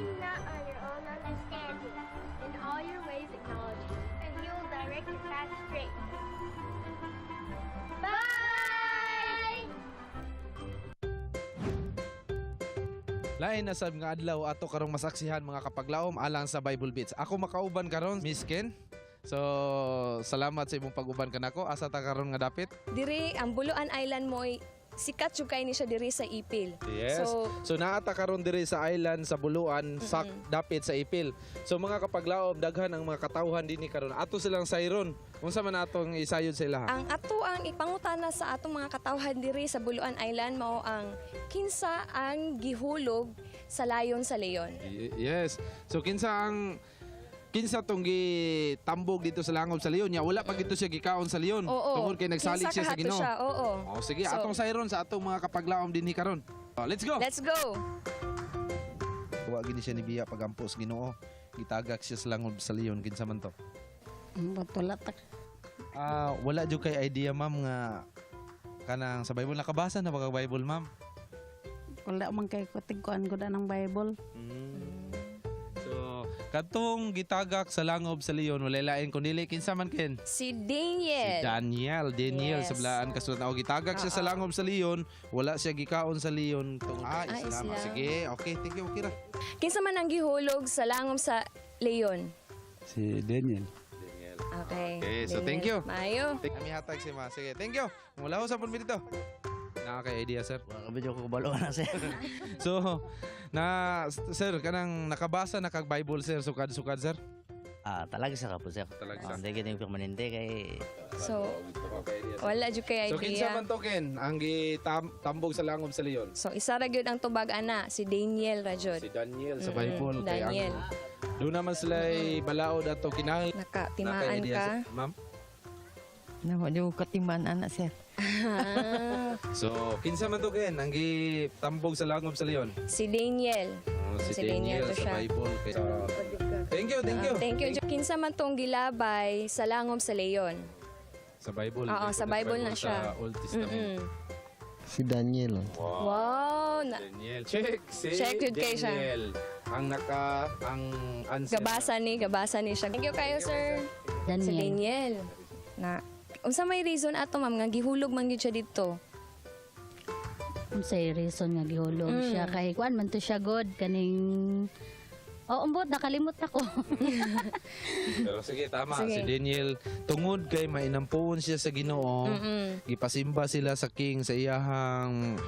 Lain na sab nga adlaw ato karong masaksihan, mga kapaglaom, alang sa Bible Beats. Ako makauban karon, Miss Ken. So, salamat sa imong pag-uban kanako. Asa ta karon nga dapit? Diri ang Buluan Island mo'y sikat jud kay ni siya diri sa Ipil. Yes. So, So, naa ta karon diri sa island sa Buluan, sak dapit sa Ipil. So mga kapaglaom, daghan ang mga katawhan dinhi karon. Ato silang sayron. Unsa man atong isayod sa ilaha? Ang ato ang ipangutana sa atong mga katawhan diri sa Buluan Island mao ang kinsa ang gihulog sa layon sa leon. Yes. So kinsa tong gitambog dito sa langob sa leon niya, wala pa gito siya gikaon sa leon tungod kay nagsalig Kinsa siya sa kahato Ginoo. siya, oo. Oh, sige, So, atong sayron sa atong mga kapaglaom dinhi karon. Oh, let's go. Let's go. Wa gini siya ni biya pagampo sa Ginoo. Gitagak siya sa langob sa leon, kinsa man to? Wala ta. Ah, wala jud kay idea, ma'am, nga kanang sa Bible, nakabasa na ba kag Bible, ma'am? Wala man kay kutigkuan ko na ng Bible. So, katong gitagak sa langob sa leon, wala lain kundi kinsa man, Ken? Si Daniel. Si Daniel, Daniel sa balaan kasulatan. O gitagak siya sa langob sa leon, wala siya gikaon sa leon tungod Ah, Islam. Islam. Sige, okay, thank you, okay ra. Kinsa man ang gihulog sa langom sa leon? Si Daniel. Okay. Okay, so Daniel. thank you. Maayo. Kami hatag si ma. Sige, thank you. Mula ho sa pun dito. Naa kay idea, sir? Wala ka ko kabalo na, sir. So, na sir, kanang nakabasa na kag Bible, sir, sukad-sukad, sir? Ah, talaga sa ka po, sir. Talaga. Hindi ganyan permanente kay So, wala jud kay So kinsa idea. man to, Ken, ang gitambog sa langob sa leon? So isa ra gyud ang tubag ana, si Daniel ra jud. Si Daniel sa Bible kay ang Daniel. doon naman sila balaod ato kinahanglan. Nakatimaan ka. Ma'am. Nawa di ko katiman ana, sir. Ah, So, kinsa man to, Ken, ang gitambog sa langob sa leon? Si Daniel. Oh, si Si Daniel Daniel to sa siya. Bible. Kay... Thank you, thank you. Ah, thank you. Kinsa man tong gilabay sa langom sa leon? Sa Bible. Oo, sa Bible na siya. Sa Old Testament. Si Daniel. Wow. Daniel. Check. Si Check yun kay siya. Daniel. Ang naka, ang answer. Gabasa ni siya. Thank you kayo, sir. Daniel. Si Daniel. Na unsa may reason ato, ma'am, nga gihulog man gyud siya dito? Unsay reason nga gihulog siya kay kuan man to siya god kaning. Oh, umbot nakalimot ako. Pero sige, tama. Sige. Si Daniel, tungod kay mainampuon siya sa Ginoo, gipasimba sila sa king sa iyahang.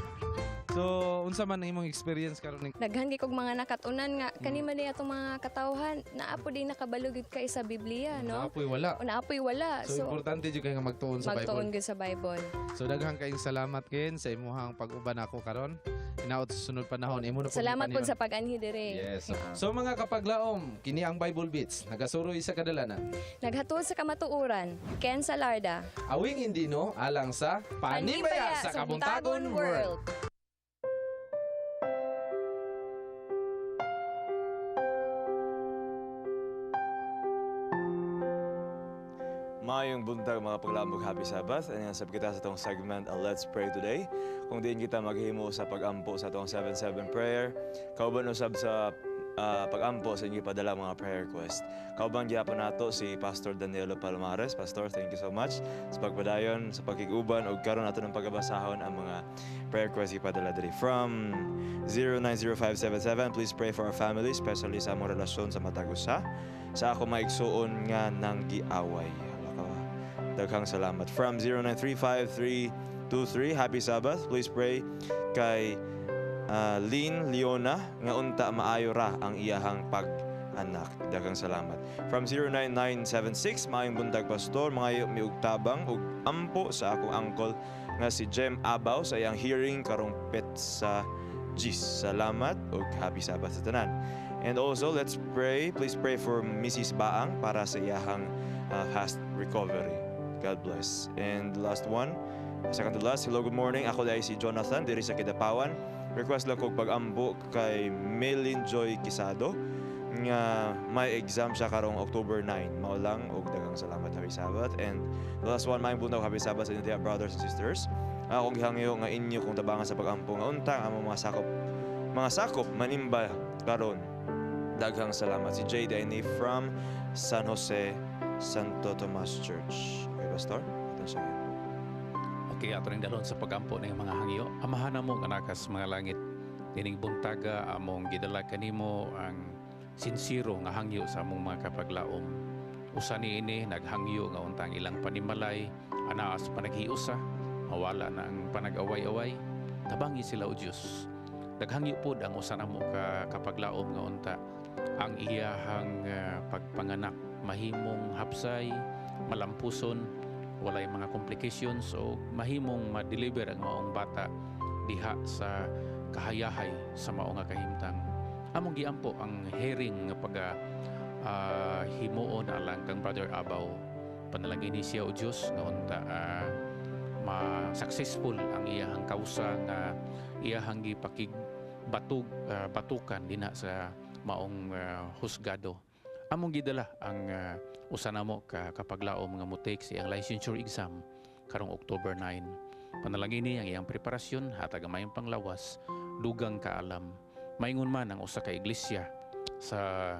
So, unsa man ang imong experience karon ni Daghan kay kog mga nakatunan nga kani man di atong mga katawhan naa po din nakabalo gyud kay sa Biblia, no? Naapoy wala. Naapoy wala. So, importante jud kay nga magtuon sa Magtuon Bible. gyud sa Bible. So, daghan kayong salamat, Ken, sa imuhang pag-uban ako karon. Hinaot sa sunod panahon imo na po Salamat gipanion. po sa pag-anhi dire. Yes. So mga kapaglaom, kini ang Bible Beats, nagasuroy sa kadalanan. Naghatod sa kamatuoran, Ken Salarda. Awing Indino alang sa Panimbaya sa Kabuntagon World. Maayong buntag, mga paglamog, happy Sabbath. And yan, sab kita sa atong segment, Let's Pray Today. Kung diin kita maghimo sa pagampo sa atong 7-7 prayer, kauban usab sa pagampo sa inyong padala mga prayer request. Kauban gyapon nato si Pastor Danilo Palmares. Pastor, thank you so much sa pagpadayon, sa pagkiguban ug karon nato ng pagabasahon ang mga prayer request ipadala diri. From 090577, please pray for our family, especially sa among relasyon sa matag usa, sa ako maigsuon nga nang giaway. Hala ka ba? Daghang salamat. From 0935323, happy Sabbath. Please pray kay Lynn Leona nga unta maayo ra ang iyahang pag-anak. Daghang salamat. From 09976, maayong buntag, pastor, mangayo mi og tabang ug ampo sa akong uncle nga si Jem Abaw sa iyang hearing karong petsa 10. Salamat ug happy Sabbath sa tanan. And also, let's pray. Please pray for Mrs. Baang para sa iyahang fast recovery. God bless. And last one, second to last, hello, good morning. Ako dahil si Jonathan, diri sa Kidapawan. Request lang kog pag-ampo kay Melin Joy Quisado nga may exam siya karong October 9. Mao lang og daghang salamat. Happy Sabbath. And the last one, maayong buntag, happy Sabbath sa inyo diha, brothers and sisters. Akong gihangyo nga inyo kong tabangan sa pag-ampo nga unta ang among mga sakop manimba karon. Daghang salamat. Si Jay Daini from San Jose Santo Tomas Church. Okay, Pastor? Ito siya. Okay, ato ning dalhon sa pagampo ng mga hangyo. Amahan namo nga nakas mga langit. Nining buntaga among gidala kanimo ang sinsiro nga hangyo sa among mga kapaglaom. Usa niini naghangyo nga untang ilang panimalay anaa sa panaghiusa, mawala na ang panag-away-away, tabangi sila o Dios. Naghangyo pod ang usa namo ka kapaglaom nga unta ang iyahang pagpanganak mahimong hapsay, malampuson, walay mga complications o mahimong ma-deliver ang maong bata diha sa kahayahay sa mao nga kahimtang. Among giampo ang hearing nga pag himuon alang kang Brother Abaw. Panalangini siya o Dios nga unta ma-successful ang iyahang kausa nga iyahang gipakigbatug batukan dinha sa maong husgado. Among gidala ang usa namo ka kapaglaom nga mo-take sa iyang licensure exam karong October 9. Panalangini ang iyang preparasyon, hatag ang mayong panglawas, dugang kaalam. Maingon man ang usa ka iglesia sa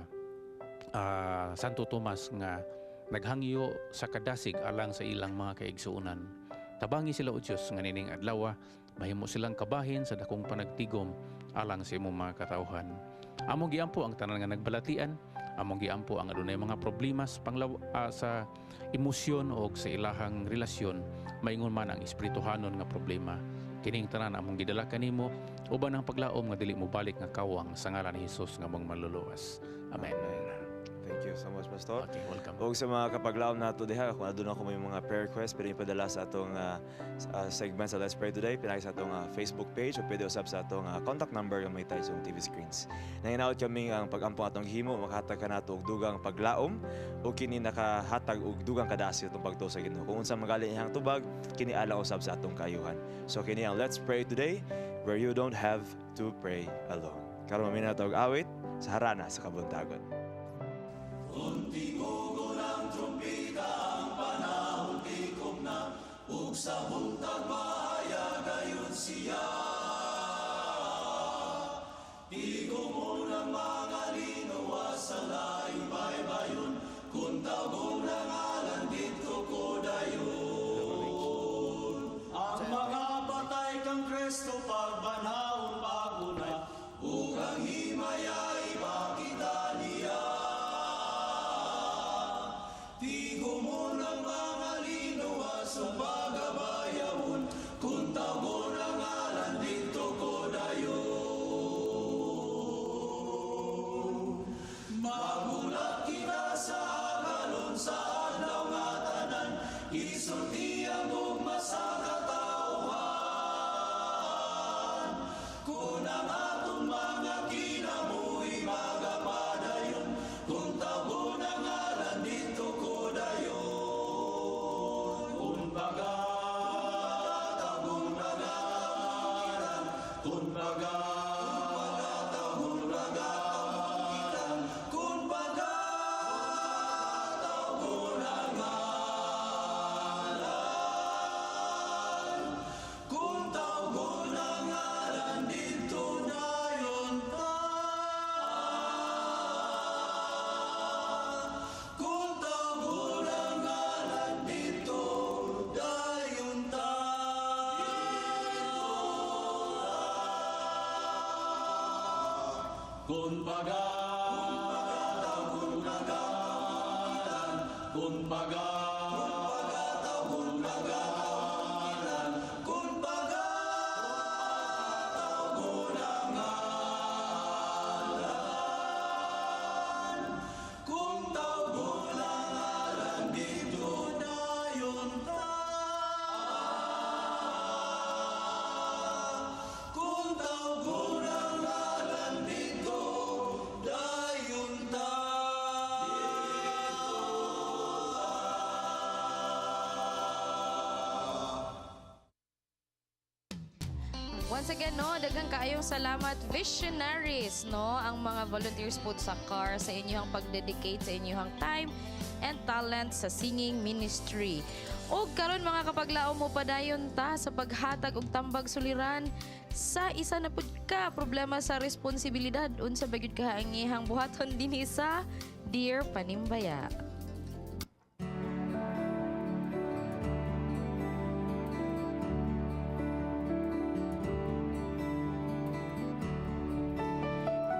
Santo Tomas nga naghangyo sa kadasig alang sa ilang mga kaigsuonan. Tabangi sila o Dios nga nining adlaw mahimo silang kabahin sa dakong panagtigom alang sa imong mga katawhan. Among giampo ang tanan nga nagbalatian, among giampo ang adunay mga problema sa sa emosyon o sa ilahang relasyon, maingon man ang espirituhanon nga problema. Kining tanan among gidala kanimo uban ang paglaom nga dili mo balik nga kawang sa ngalan ni Hesus nga among manluluwas. Amen. Amen. Thank you so much, Pastor. Okay, welcome. Ug sa mga kapaglaom nato diha, kung aduna ko may mga prayer request, pwede ipadala sa atong segment sa Let's Pray Today, pinagi sa atong Facebook page o pwede usab sa atong contact number nga may tayo sa TV screens. Nanginaot kami ang pag-ampo atong himo, makahatag ka nato og dugang paglaom o kini nakahatag og dugang kadasig atong pagtuo sa Ginoo. Kung unsa magaling iyang tubag, kini alang usab sa atong kaayuhan. So kini ang Let's Pray Today, where you don't have to pray alone. Karon maminaw ta og awit sa harana sa kabuntagon. Kung tingugon ang trumpita, ang panahon tikom na, ug sa buntag mahayag gayon siya. Tigom ang mga linawa sa laing baybayon, kung tawgon ang ngalan didto ko dayon. Ang mga patay kang Kristo pagbanhaon pag-una, ug ang himaya ipakita niya. Tigom ang mga linawa sa pagabayawon, kung tawgon ang ngalan didto ko dayon. Magulat kita sa agalon sa adlaw nga tanan, isulti ang gugma sa katawhan. Kung ang atong mga kinabuhi magapadayon, kung tawgon ang ngalan didto ko dayon. Kung baga, tawgon ngalan, kung baga, tawgon ngalan, kung baga, tawgon ang ngalan, kung tawgon ang ngalan didto dayon ta. Kung tawgon ang ngalan didto dayon ta. Kung baga, tawgon ngalan, kung baga, tawgon ngalan, kung baga, tawgon ang ngalan, kung tawgon ang ngalan didto dayon ta. Kung tawgon ang ngalan didto dayon ta. Once again, no, daghang kaayong salamat visionaries, no, ang mga volunteers po sa CAR sa inyong pag-dedicate sa inyong time and talent sa singing ministry. Og karon mga kapaglaom mo padayon ta sa paghatag og tambag suliran sa isa na pud ka problema sa responsibilidad unsa ba gyud ka ang iyang buhaton dinhi sa Dear Panimbaya.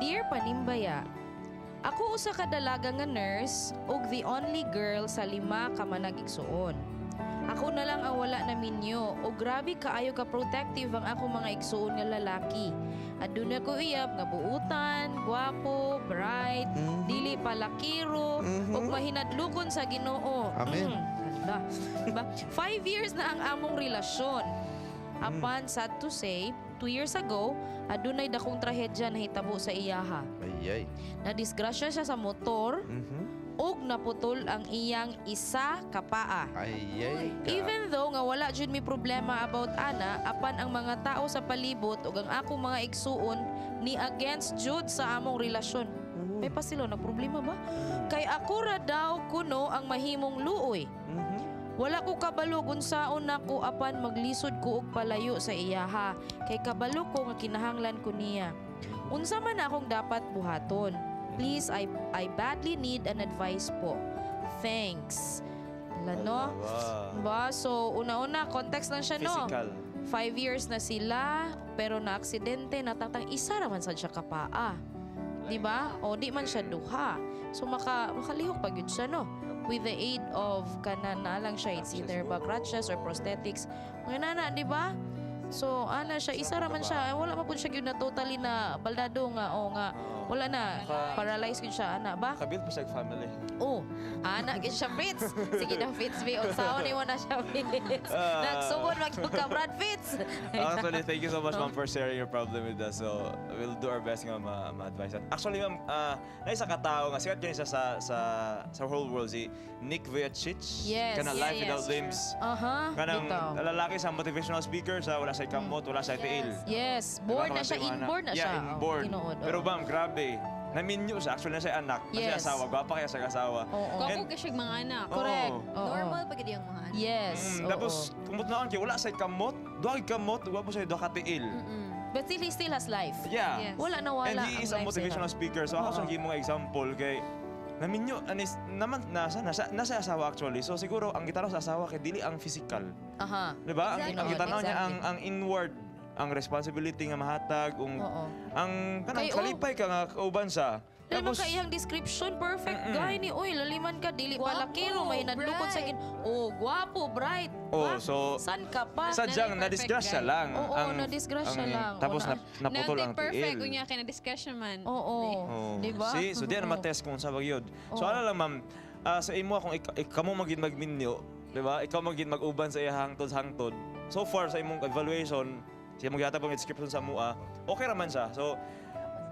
Dear Panimbaya, ako usa ka dalaga nga nurse ug the only girl sa lima ka manag igsuon. Ako na lang ang wala na minyo ug grabe kaayo ka protective ang akong mga igsuon nga lalaki. Aduna ko iyab nga buutan, gwapo, bright, dili palakiro, ug mahinadlukon sa Ginoo. Amen. Hala. Diba? 5 years na ang among relasyon. Apan, sad to say, 2 years ago, adunay dakong trahedya nahitabo sa iyaha. Ay, ay. Nadisgrasya siya sa motor ug naputol ang iyang isa ka paa. Ay, ay. Even though nga wala jud mi problema about ana, apan ang mga tao sa palibot ug ang akong mga igsuon ni against jud sa among relasyon. May pasilo nagproblema ba? Kay ako ra daw kuno ang mahimong luoy. Wala ko kabalo kung saon nako apan maglisod ko og palayo sa iyaha kay kabalo ko nga kinahanglan ko niya. Unsa man akong dapat buhaton? Please, I badly need an advice po. Thanks. Ala, no? Wow. Ba, so una-una context lang siya, no? Physical. 5 years na sila, pero na aksidente, natangtang isa raman sad siya kapaa. Di ba? O di man siya duha. So makalihok pa gyud siya, no? With the aid of kana na lang siya, it's either ba crutches or prosthetics. Mga nana, di ba? So ana siya, isa raman siya. Wala pa pud siya gyud na totally na baldado nga o nga wala na, paralyzed gyud siya ana ba? Kabuild pa siya og family. Oh, ana gyud siya, Fitz. Sige na, Fitz, be unsaon nimo na siya, Fitz? Ah. Nagsugod man gyud ka, Brad Fitz. Actually, thank you so much, ma'am, for sharing your problem with us. So, we'll do our best nga ma-advise. Actually, ma'am, na isa ka tao nga, sikat kini siya sa whole world, si Nick Vujicic. Kana Life Without Limbs. Kanang Bitaw. lalaki sa motivational speaker sa wala sa kamot, wala sa tiil. Yes, born na siya, inborn na siya. Yeah, inborn. Oh, tinuod, Pero oo. ma'am, grabe. Naminyo siya. Actually, na siya anak. Na siya asawa. Gwapa kaya siya asawa. Gwapo And- ka siya mga anak. Correct. Oo. Normal pa gid yung mga anak. Yes. Tapos, kumot na kay wala sa kamot, duha kay kamot, wa po siya duha ka tiil. But still, he still has life. Yeah. Wala na wala And he is a ang life motivational sila. speaker. So ako sa gimong example kay naminyo anis naman nasa asawa actually. So siguro ang gitanaw sa asawa kay dili ang physical. Di ba? Ang gitanaw niya ang inward, ang responsibility nga mahatag, ung ang kanang Kay, oh. kalipay ka nga kauban siya. Laliman Tapos ka iyang description, perfect guy ni. Uy, laliman ka, dili palakiro, may nadlukod sa kin. Oh, gwapo, bright. Oh, so San ka pa? Sadyang na-disgrasya lang. Oo, na-disgrasya lang. Tapos Oo, naputol ang perfect, tiil. unya kay na-discussion man. Oo. Oh. Di ba? See, so di na matest kung sa gyud. So ano lang, ma'am, sa imo kung ikaw mo magin magminyo, di ba? Ikaw magin mag-uban sa iya hangtod hangtod. So far sa imong evaluation, sa imong gihatag pang description sa mua, okay ra man siya. So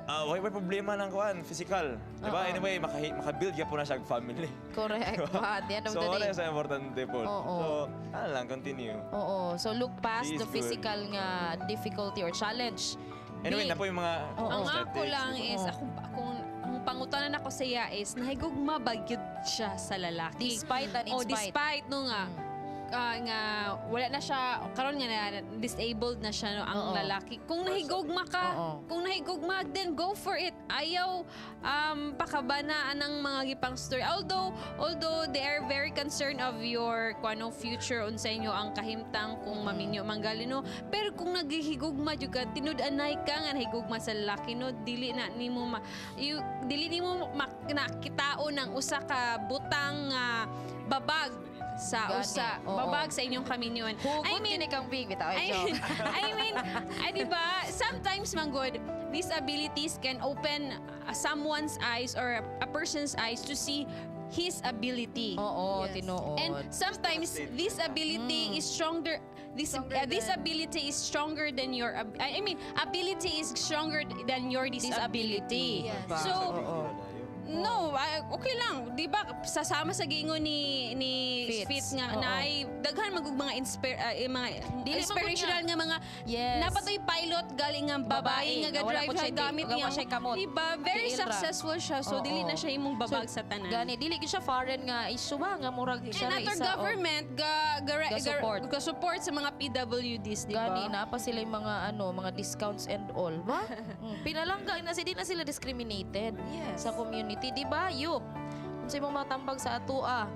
way problema ng kuan, physical. Di ba? Oo. Anyway, maka-build gyapon na siya og family. Correct. At the end of So the wala day. sa importante po. Oo. So, ano lang, continue. Oo. So look past He is the good. physical nga difficulty or challenge. Anyway, Be- na po yung mga Oo. Ang ako prosthetics, lang di ba? is, ako, akong, ang pangutanan ako sa iya is, nahigugma ba gyud siya sa lalaki? Despite and in Oh, spite. despite no nga, nga wala na siya karon nga na disabled na siya no ang lalaki. Kung nahigugma ka, kung nahigugma, then go for it. Ayaw pakabana anang mga gipang story, although they are very concerned of your kuano future, unsa inyo ang kahimtang kung maminyo manggali no, pero kung naghihigugma jud ka, tinud-anay ka nga nahigugma sa lalaki no, dili na nimo ma, you, dili nimo nakitao ng usa ka butang nga babag sa Gani, usa oo. babag sa inyong kaminyon. Hugot I mean, kang big bitaw. I mean, I mean, ay, di ba? Sometimes, man good, disabilities can open someone's eyes or a person's eyes to see his ability. Oo, tinuod. And sometimes this ability is stronger this this ability is stronger than your I mean, ability is stronger than your disability. Yes. So Oo. no, okay lang. 'Di ba sasama sa gingon ni Fitz. Fitz nga Oo. na ay daghan magug mga mga Dili man inspirational gud nga mga napatoy pilot galing nga babae Babae, nga nga wala ga-drive po siya siya gamit nga niya. wa siya kamot. Di ba? Very Tiil ra. successful siya. So Oo. dili na siya imong babag So, sa tanan. Gani, dili gyud siya foreign nga issue ba nga murag siya And ra our isa. Oh. government ga Ga-support. ga support sa mga PWDs, di ba? Gani na pa sila yung mga ano, mga discounts and all ba? Pinalangga na si di na sila discriminated sa community, di ba? Yup. Unsa imong matambag sa atoa?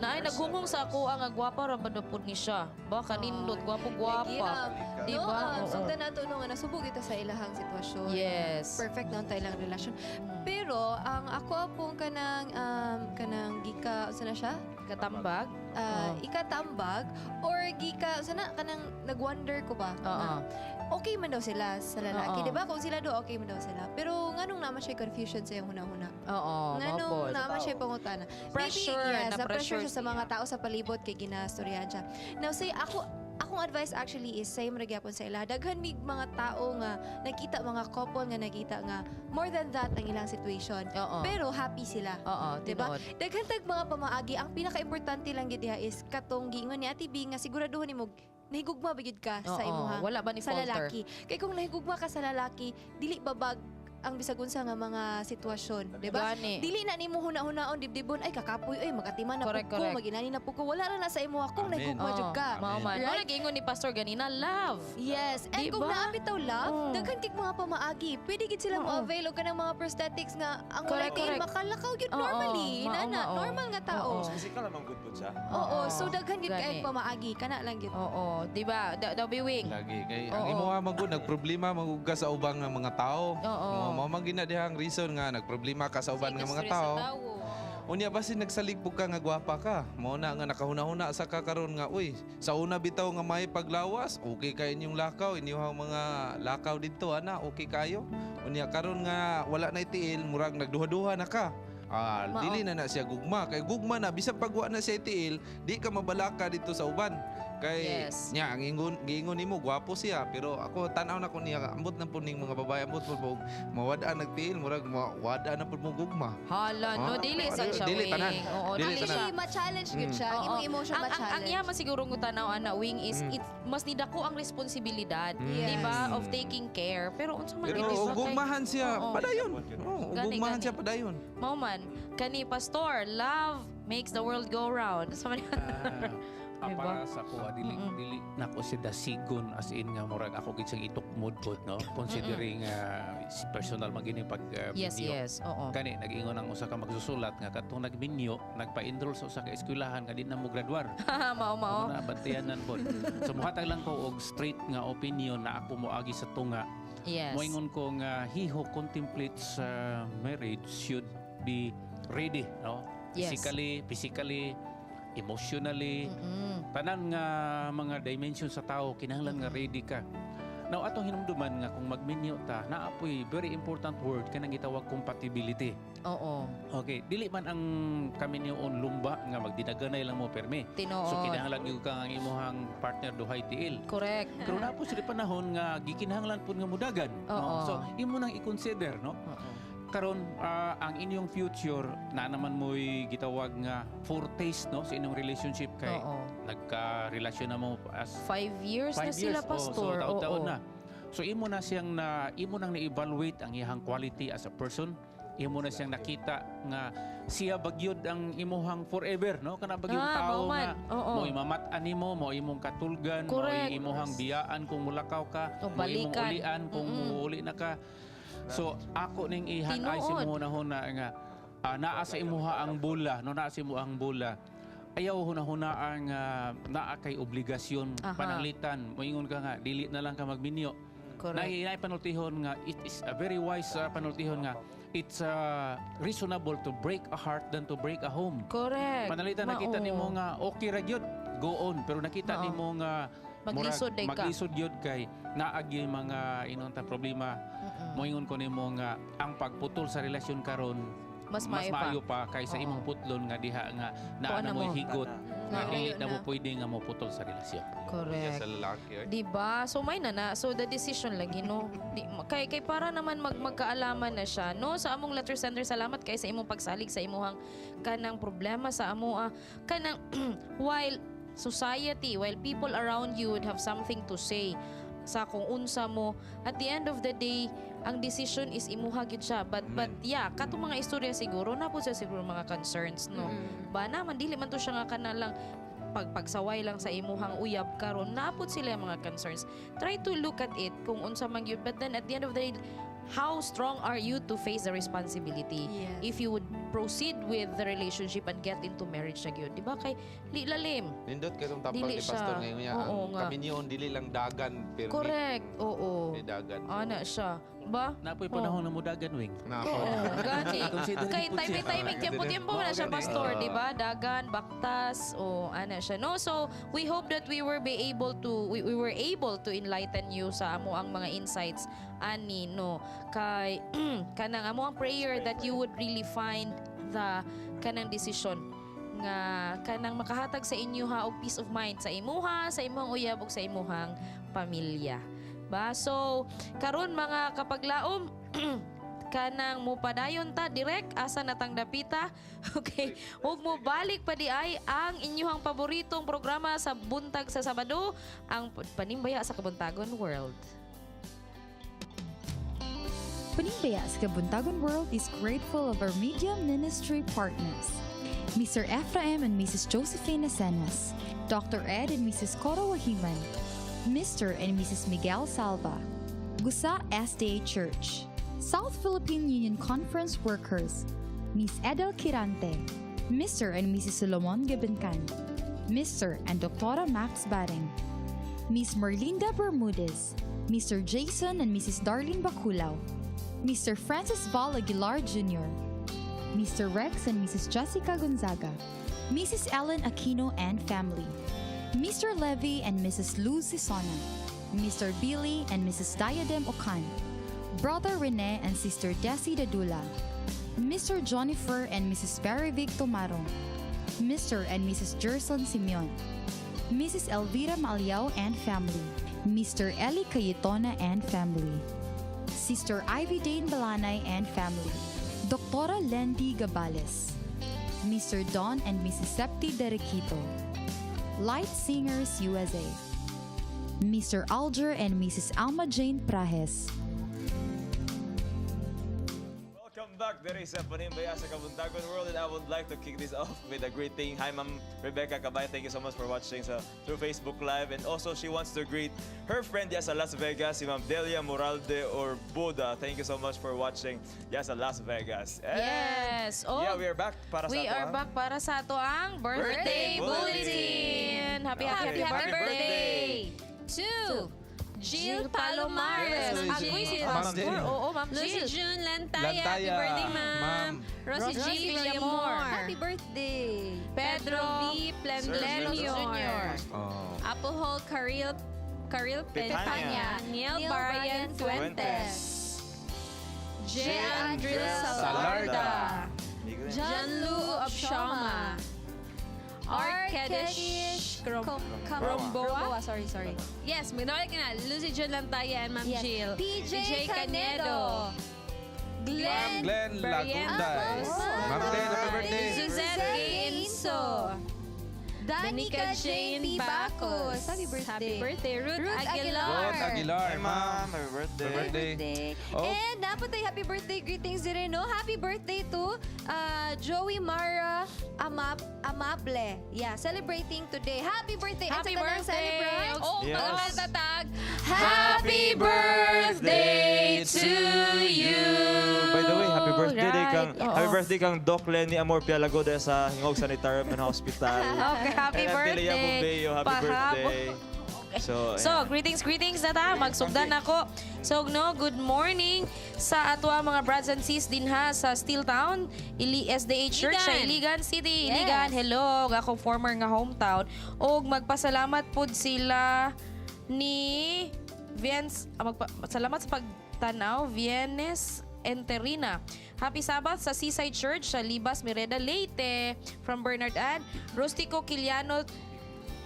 Naay naghunghong sa ako nga gwapa ra ba daw pud ni siya. Ba kanindot, gwapo Lagi, gwapa. Di no, ba? Oo. Sugdan nato no nga nasubog ito sa ilahang sitwasyon. Yes. Perfect na unta ilang relasyon. Pero ang ako pong kanang gika unsa na siya? Katambag? Ah, ikatambag or gika unsa na kanang nagwonder ko ba? Oo. Na, okay man daw sila sa lalaki, Oo. di ba? Kung sila do okay man daw sila. Pero nganong naman siya confusion sa iyang huna-huna? Oo, Nganong mao pod. naman siya pangutana. Pressure, Maybe, yes, na-pressure na-pressure siya sa mga tao sa palibot kay ginastoryahan siya. Now, say ako, akong advice actually is same ra gyapon sa ila. Daghan mig mga tao nga nakita, mga couple nga nakita nga more than that ang ilang situation. Oo. Pero happy sila. Oo, Diba? tinuod. Daghan tag mga pamaagi. Ang pinaka-importante lang gyud diha is katong giingon ni Ate B nga siguraduhon nimo nahigugma ba gyud ka sa Oo, imuha. wala ba ni sa falter? lalaki. Kay kung nahigugma ka sa lalaki, dili babag ang bisag unsa nga mga sitwasyon, di ba? Gani. Dili na nimo huna-hunaon dibdibon ay kakapoy ay makatiman na Correct, pud ko, correct. maginani na pud ko. Wala ra na sa imuha kung Amen. nahigugma jud ka. Mao man. Right? Mao nag-ingon ni Pastor ganina, love. Yes. And Diba? kung naa bitaw love, Oo. daghan kay mga pamaagi. Pwede gid sila mo-avail og kanang mga prosthetics nga ang walay Correct, tiil correct. makalakaw gyud Oo, normally. mao, Inana, mao. normal nga tao. Mas physical naman good po siya. Oo, so daghan gyud Gani. kay pamaagi kana lang gyud. Oo, di ba? Da Wing. Lagi kay ang Oo. imuha man gud nagproblema man gud ka sa ubang nga mga tao. Oo. Mao man gina dihang reason nga nagproblema ka sa uban nga mga tao. Unya basin nagsaligpog ka nga gwapa ka. Mao na nga nakahuna-huna sa ka karon nga uy, sa una bitaw nga may paglawas, okay kay inyong lakaw, inyong mga lakaw didto ana, okay kayo. Unya karon nga wala na itiil, murag nagduha-duha na ka. Ah, Mao. dili na na siya gugma. Kay gugma na bisan pag wa na siya itiil, di ka mabalaka dito sa uban. Kay nya ang ingon giingon nimo gwapo siya, pero ako tan-aw na ko niya ambot na pud ning mga babae, ambot pud mo mawad-an nagtiil, murag mawad-an na pud mo gugma. Hala, no, Ah, dili sa siya, dili Wing. tanan. Oo, Dili dili tanan. siya. Ma-challenge gyud siya. Ang imong emotion Ang ma-challenge. iya man siguro ng tanaw ana Wing is it mas nidako ang responsibilidad, di ba, of taking care. Pero unsa man Pero gid siya kay- ugugmahan siya, Oo. padayon. Oo, Gani, ugugmahan gani. siya padayon. Mao man, kani Pastor, love makes the world go round. Sa man Ah, Diba? para sa ako, dili dili nako si dasigon as in nga murag ako gid siyang itukmod pod no, considering personal man gini pag Yes, minyo. yes, oo. Kani nag-ingon ang usa ka magsusulat nga katong nagminyo nagpa-enroll sa usa ka eskwelahan nga di na mo graduar. Mao mao. Mao na bantayanan pod. So mohatag lang ko og straight nga opinion na ako moagi sa tunga. Moingon ko nga he who contemplates marriage should be ready, no? Physically, emotionally, tanan nga mga dimension sa tao kinahanglan nga ready ka. Now atong hinumduman nga kung magminyo ta, naa poy very important word kanang gitawag compatibility. Oo. Okay, dili man ang kaminyoon lumba nga magdinaganay lang mo permi. Tinuod. So kinahanglan gyud ka ang imuhang partner duhay tiil. Correct. Pero naa po sila panahon nga gikinahanglan pud nga mudagan, no? Oo. So imo nang i-consider, no? Karon ang inyong future na naman mo'y gitawag nga foretaste, no, sa inyong relationship kay nagka-relasyon na mo as 5 years na 5 sila, years. Oh, so Pastor. taon-taon Oo. na. So imo nang na-evaluate ang iyang quality as a person. Imo na siyang nakita nga siya bagyod ang imuhang forever, no? Kana bagyong Ah, tao mao man. nga Oo. mo imamat-an nimo, mo imong katulgan, mo imuhang biyaan kung mulakaw ka, O, mo imong balikan. ulian kung muuli na ka. So ako ning ihan ay Tinuod. simuhuna nga naa sa imuha ang bola, no, naa sa imuha ang bola. Ayaw hunahuna ang naa kay obligasyon pananglitan. Moingon ka nga dili na lang ka magminyo. Naay panultihon nga it is a very wise panultihon nga it's reasonable to break a heart than to break a home. Panalitan nakita Mao. nimo nga okay ra gyud, go on, pero nakita nimo nga Maglisod murag day ka. maglisod gyud kay naagi mga inunta problema. Moingon ko nimo nga ang pagputol sa relasyon karon Mas maayo pa. maayo pa kaysa imong putlon nga diha nga naa Tuwa na na mo'y mo. higot nga dili na mo Na. pwede nga mo putol sa relasyon. Correct. Sa lalaki ay. Di ba? So may na na. So the decision lagi no. Di, kay kay para naman magkaalaman na siya no sa among letter sender, salamat kay sa imong pagsalig sa imuhang kanang problema sa amo kanang while society, while people around you would have something to say sa kung unsa mo, at the end of the day ang decision is imuha gyud siya, but yeah, katong mga istorya siguro na po siya siguro mga concerns, no, ba naman dili man to siya nga kana lang pagsaway lang sa imuhang uyab karon, naapod sila yung mga concerns. Try to look at it kung unsa man gyud, but then at the end of the day, how strong are you to face the responsibility if you would proceed with the relationship and get into marriage na gyud, di ba? Kay li lalim. Nindot kay tong tabang Dili ni Pastor siya. ngayon niya. Oo Ang nga. kaminyoon dili lang dagan pero Correct. Oo. Di dagan. Ana siya. Ba? Napoy panahon na mo dagan wing. Oo, gani. Consider Kay po siya. timing-timing, tiempo-tiempo man na siya, Pastor, di ba? Dagan, baktas, o ana siya. No, so we hope that we were able to enlighten you sa amo ang mga insights ani, no, kay kanang amo ang prayer that you would really find the kanang decision nga kanang makahatag sa inyo ha og peace of mind sa imuha, sa imong uyab ug sa imuhang pamilya. Ba? So, karon mga kapaglaom, kanang mupadayon ta direct asa natang dapita. Okay. Ug mo balik pa di ay ang inyuhang paboritong programa sa buntag sa Sabado, ang Panimbaya sa Kabuntagon World. Panimbaya sa Kabuntagon World is grateful of our media ministry partners: Mr. Ephraim and Mrs. Josephine Asenas, Dr. Ed and Mrs. Coro Wahiman, Mr. and Mrs. Miguel Salva, Gusa SDA Church, South Philippine Union Conference Workers, Miss Edel Kirante, Mr. and Mrs. Solomon Gabincan, Mr. and Dr. Max Baring, Miss Merlinda Bermudez, Mr. Jason and Mrs. Darlene Baculao, Mr. Francis Val Aguilar Jr., Mr. Rex and Mrs. Jessica Gonzaga, Mrs. Ellen Aquino and family, Mr. Levy and Mrs. Luz Sisona, Mr. Billy and Mrs. Diadem Ocan, Brother Rene and Sister Desi Dadula, Mr. Jonifer and Mrs. Barry Vic Tomaro, Mr. and Mrs. Gerson Simeon, Mrs. Elvira Maliao and family, Mr. Eli Cayetona and family, Sister Ivy Dane Balanay and family, Doctora Lendy Gabales, Mr. Don and Mrs. Septi Derequito, Light Singers USA, Mr. Alger and Mrs. Alma Jane Prahes. Welcome back diri sa Panimbaya sa Kabuntagon World, and I would like to kick this off with a greeting. Hi, Ma'am Rebecca Cabay. Thank you so much for watching sa through Facebook Live. And also she wants to greet her friend ya sa Las Vegas, si Ma'am Delia Moralde or Buda. Thank you so much for watching ya sa Las Vegas. And Yes. Oh, yeah, we are back para sa we ato are ang back para sa ato ang birthday Birthday bulletin. Happy, happy, Okay, happy, happy birthday to Jill Palomares. Yes, Agoy si Ma'am Pastor. Jill. Oo, Ma'am Lucy Jill. June Lantaya. Happy Lantaya. birthday, ma'am. Ma'am. Rosie G. Rosie Villamor. Happy birthday. Pedro V. Plenlenio. Jr. Oh. Apple Hall Karil Karil Petanya. Petanya. Neil Neil Brian Brian Fuentes. J. Andrew Salarda. Salarda. Janlu Obshama. R. Kedesh Romboa. Romboa. Sorry, sorry. Yes, magnawalik ka na. Lucy John Lantaya and Ma'am Yes. Jill. PJ Canedo. Glenn, Ma'am Glenn Lagunday. Ma'am Glenn, happy birthday. Suzette Gay Inso. Danica Jane P. Bacos. Happy birthday. Happy birthday. Ruth, Ruth Aguilar. Ruth Aguilar, Hi, ma'am. Happy birthday. Happy birthday. Birthday. Oh. And dapat ay happy birthday greetings din, no? Happy birthday to Joey Mara Amable. Yeah, celebrating today. Happy birthday. At Happy sa tanang birthday. celebrant, Oh, Yes. pagkatatag. Happy birthday to you. By the way, happy birthday day kang Right, oo. happy birthday kang Doc Lenny Amor Pialago dahil sa Hingog Sanitarium and Hospital. Okay, happy And Antilia birthday. Bombeo, happy Pahabo. birthday. So, So, greetings, greetings na ta. Magsugdan ako. So, no, good morning sa atwa mga brothers and sis dinha sa Steel Town, Ili SDA Church sa Iligan. Iligan City. Yes. Iligan, hello, akong former nga hometown. Og magpasalamat pod sila ni Viens, salamat sa pagtanaw, Vienes Enterina. Happy Sabbath sa Seaside Church sa Libas, Mireda, Leyte. From Bernard Ann. Rustico Quiliano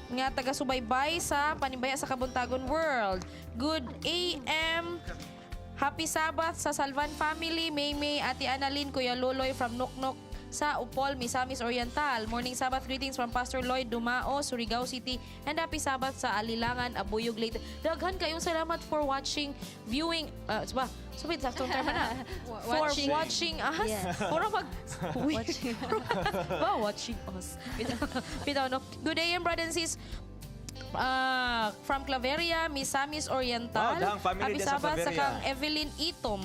nga taga-subaybay sa Panimbaya sa Kabuntagon World. Good AM. Happy Sabbath sa Salvan family, Maymay, Ate Annalyn, Kuya Loloy from Noknok sa Upol, Misamis Oriental. Morning Sabbath greetings from Pastor Lloyd Dumao, Surigao City. And happy Sabbath sa Alilangan, Abuyog, Leyte. Daghan kayong salamat for watching, viewing, ba, so wait, saktong term na. For Watching. watching us. Yes. Puro mag, watching. Ba, watching us. Bitaw, bitaw, no? Good AM, brothers and sis. From Claveria, Misamis Oriental. Wow, dahang family Happy diyan sa Sabbath sa Claveria. kang Evelyn Itom.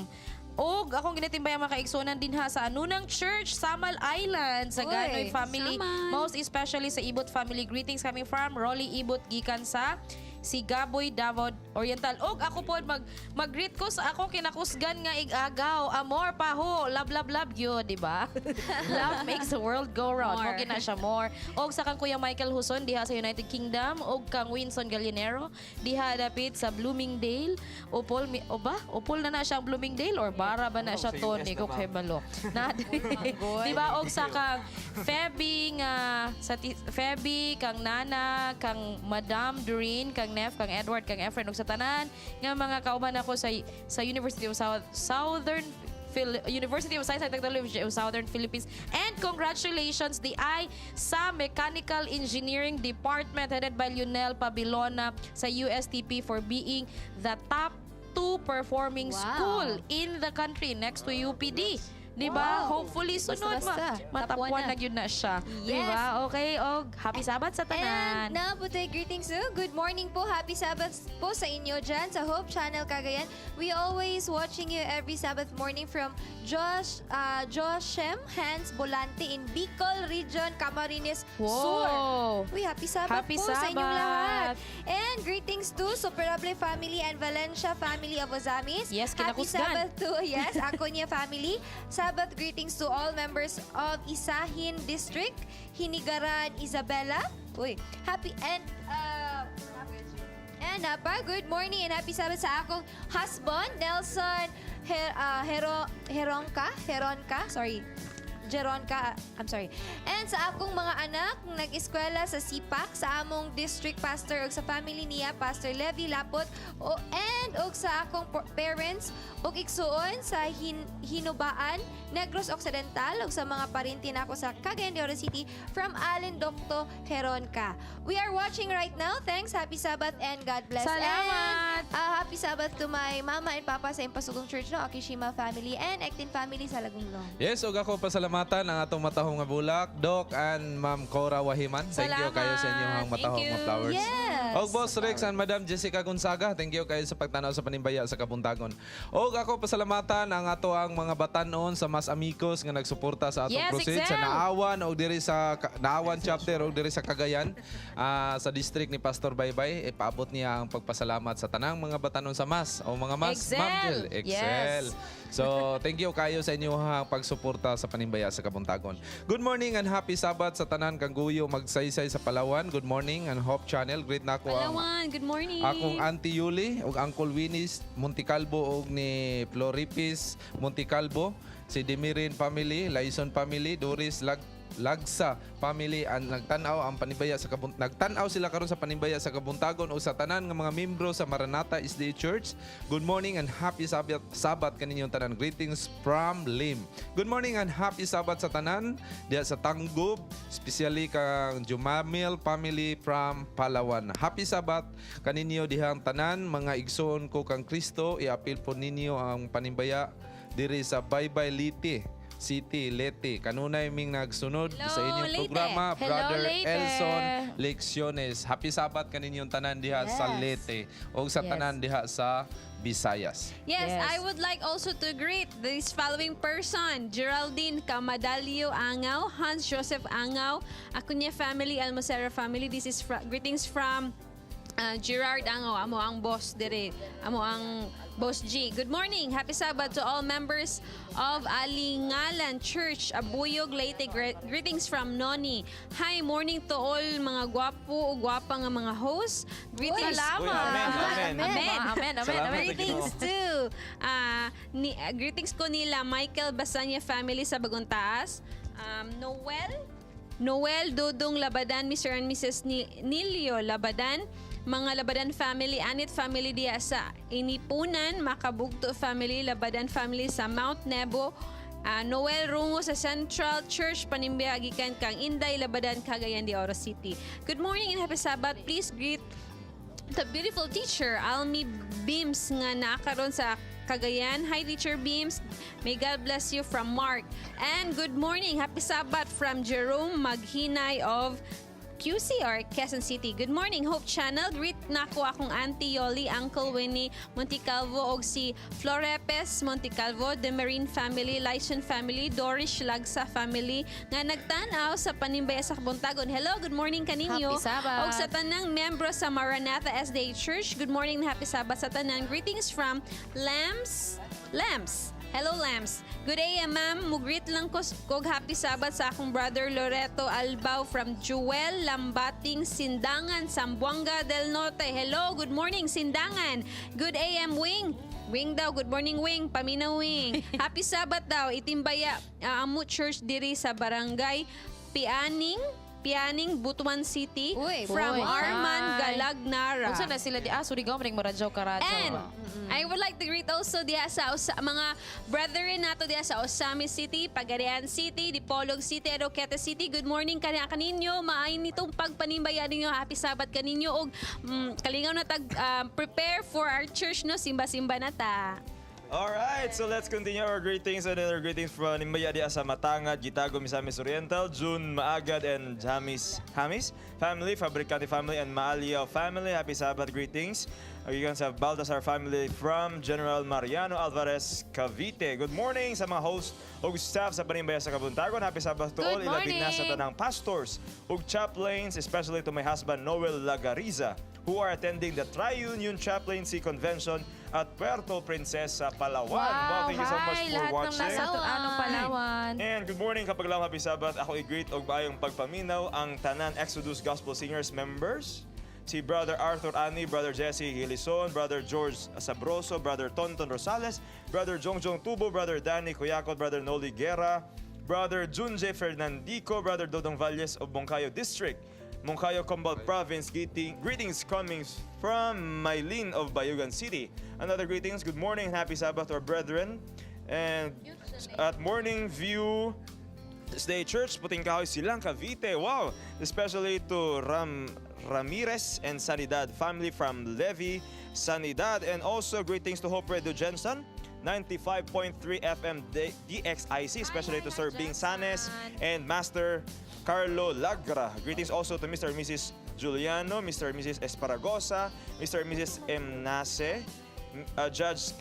Og akong ginatimbay ang mga kaigsunan dinha sa Anunang Church, Samal Island, sa Uy, Ganoy family. Samal. Most especially sa Ibot family. Greetings coming from Rolly Ibot gikan sa si Gaboy Davao Oriental. Og ako po mag-greet ko sa akong kinakusgan nga igagaw. Amor paho, love love love yun, di ba? Love makes the world go round. More. Mo gina siya more. Og sa kang Kuya Michael Huson diha sa United Kingdom og kang Winson Gallinero diha dapit sa Bloomingdale. Upol mi o ba? Upol na na siya ang Bloomingdale or bara ba na Oh, siya sa to US ni na, ko ma'am. kay balo. Na, di ba og sa kang Feby nga sa Feby kang Nana kang Madam Doreen kang Nef kang Edward kang Efren ug sa tanan nga mga kauban ako sa University of Southern University of Science and Technology of Southern Philippines. And congratulations the I sa Mechanical Engineering Department headed by Lionel Pabilona sa USTP for being the top two performing school in the country next to UPD. Di ba? Wow. Hopefully sunod Basta-basta. matapuan Tapuan na gyud na siya. Di Yes. ba? Okay, og happy Sabbath sa tanan. And nabutoy greetings. Oh. Good morning po. Happy Sabbath po sa inyo dyan sa Hope Channel Cagayan. We always watching you every Sabbath morning from Joshem Hans Bolante in Bicol Region, Camarines Sur. Uy, happy Sabbath Happy po sa inyong Sabbath. lahat. And greetings to Superable family and Valencia family of Ozamis. Yes, Happy kinakusgan. Sabbath to, yes, Acuña family. Sabbath greetings to all members of Isahin District, Hinigaran, Isabela. Uy, happy and napa, good morning and happy Sabbath sa akong husband, Nelson Heronka, sorry. Jeronka, I'm sorry. And sa akong mga anak, nag-eskwela sa SIPAC, sa among district pastor ug sa family niya, Pastor Levi Lapot, and og sa akong parents ug igsuon sa Hinubaan, Negros Occidental, ug sa mga parinti nako sa Cagayan de Oro City from Allen Docto Heronka. We are watching right now. Thanks, happy Sabbath and God bless. Salamat! And, happy Sabbath to my mama and papa sa Impasugong Church, no? Akishima family and Ektin family sa Lagunglong. Yes, ug ako pasalamatan ang atong matahong nga bulak, Doc and Ma'am Cora Wahiman. Thank you kayo sa inyong matahong Thank nga you. flowers. Yes. Og Boss Rex and Madam Jessica Gonzaga, thank you kayo sa pagtanaw sa panimbaya sa kabuntagon. Og ako pasalamatan ang ato ang mga batanon sa Mas Amigos nga nagsuporta sa atong crusade sa Excel. Naawan og diri sa Naawan chapter og diri sa Cagayan, sa district ni Pastor Baybay. Ipaabot niya ang pagpasalamat sa tanang mga batanon sa Mas o mga Mas Excel. Ma'am Jill. Excel. Yes. So, thank you kayo sa inyong pagsuporta sa panimbaya sa Kabuntagon. Good morning and happy Sabbath sa tanan kang guyo magsaysay sa Palawan. Good morning and Hope Channel. Greet nako ang Palawan, good morning. akong Auntie Yuli ug Uncle Winnie Monticalbo ug ni Floripis Monticalbo, si Demirin family, Lyson family, Doris Lagsa family ang nagtan-aw ang panibaya sa nagtan-aw sila karon sa panimbaya sa Kabuntagon o sa tanan nga mga membro sa Maranatha SDA Church. Good morning and happy Sabbath, Sabbath kaninyong tanan. Greetings from Lim. Good morning and happy Sabbath sa tanan diya sa Tanggob, especially kang Jumamil family from Palawan. Happy Sabbath kaninyo dihang tanan mga igsoon ko kang Kristo. Iapil po ninyo ang panimbaya diri sa Baybay Leyte City, Leyte. Kanunay ming nagsunod Hello, sa inyong Leyte. programa, Hello, Brother Leyte. Elson Lecciones. Happy Sabbath kaninyong tanan diha sa Leyte o sa tanan diha sa Visayas. Yes, I would like also to greet this following person: Geraldine Camadalio Angaw, Hans Joseph Angaw, Acuña family, Almocera family. This is greetings from Gerard Angaw, amo ang boss dire, amo ang Boss G. Good morning. Happy Sabbath to all members of Alingalan Church, Abuyog, Leyte. Greetings from Noni. Hi, morning to all mga gwapo o gwapa nga mga hosts. Greetings. Salamat. Uy, amen, amen. Amen. Amen, amen, Salamat, amen. Greetings to greetings ko nila Michael Basanya family sa Bagong Taas. Noel Dudong Labadan, Mr. and Mrs. Nilio Labadan, mga Labadan family, Anit family diya sa Inipunan, Makabugto family, Labadan family sa Mount Nebo, Noel Rungo sa Central Church, Panimbaya, gikan kang Inday Labadan, Cagayan de Oro City. Good morning and happy Sabbath. Please greet the beautiful teacher, Almi Beams, nga nakaroon sa Cagayan. Hi, Teacher Beams. May God bless you from Mark. And good morning. Happy Sabbath from Jerome Maghinay of QC or Quezon City. Good morning, Hope Channel. Greet nako akong Auntie Yoli, Uncle Winnie Monticalvo og si Florepes Monticalvo, the Marine family, Lyson family, Doris Lagsa family nga nagtan-aw sa panimbaya sa Kabuntagon. Hello, good morning kaninyo. Happy Sabbath. Og sa tanang membro sa Maranatha SDA Church, good morning and happy Sabbath sa tanan. Greetings from Lambs. Lambs. Hello, Lambs. Good AM, ma'am. Mugreet lang ko kog happy Sabbath sa akong brother Loreto Albao from Jewel, Lambating, Sindangan, Zamboanga del Norte. Hello, good morning, Sindangan. Good AM, Wing. Wing daw, good morning, Wing. Paminaw, Wing. Happy Sabbath daw. Itimbaya, Amo Church diri sa Barangay Pianing, Pianing, Butuan City. Uy, from uy. Arman Hi. Galagnara. Unsa na sila di ah Surigao man maradyaw karadyaw. And I would like to greet also diha sa mga brethren nato diha sa Ozamiz City, Pagadian City, Dipolog City, Roquete City. Good morning kaniya kaninyo. Maayo nitong pagpanimbaya ninyo. Happy Sabbath kaninyo og kalingaw na tag prepare for our church, no, simba-simba na ta. Alright, so let's continue our greetings and other greetings from Nimbaya di sa Matangad, Gitago, Misamis Oriental, June Maagad and Jamis Hamis family, Fabricante family, and Maalia family. Happy Sabbath greetings. Gikan sa Baltasar family from General Mariano Alvarez, Cavite. Good morning sa mga host ug staff sa Panimbaya sa Kabuntagon. Happy Sabbath to Good all. Ilabi na sa morning. tanang pastors ug chaplains, especially to my husband Noel Lagariza, who are attending the Tri-Union Chaplaincy Convention at Puerto Princesa, Palawan. Wow, thank you so much hi, for lahat ng watching. nasa ano, Palawan. And good morning, kapaglaom, happy Sabbath. Ako i-greet og maayong pagpaminaw ang tanan Exodus Gospel Singers members. Si Brother Arthur Ani, Brother Jesse Gilison, Brother George Sabroso, Brother Tonton Rosales, Brother Jongjong Tubo, Brother Danny Cuyacot, Brother Noli Guerra, Brother Junje Fernandico, Brother Dodong Valles of Moncayo District, Moncayo Combal Province. Greetings coming from Mylene of Bayugan City. Another greetings, good morning and happy Sabbath to our brethren. And at Morning View SDA Church, Puting Kahoy, Silang, Cavite. Wow! Especially to Ramirez and Sanidad family from Levy, Sanidad. And also greetings to Hope Radio Jensen, 95.3 FM DXIC, especially to Sir Bing Sanes and Master Carlo Lagra. Greetings also to Mr. and Mrs. Giuliano, Mr. and Mrs. Esparagosa, Mr. and Mrs. M. Nase, Judge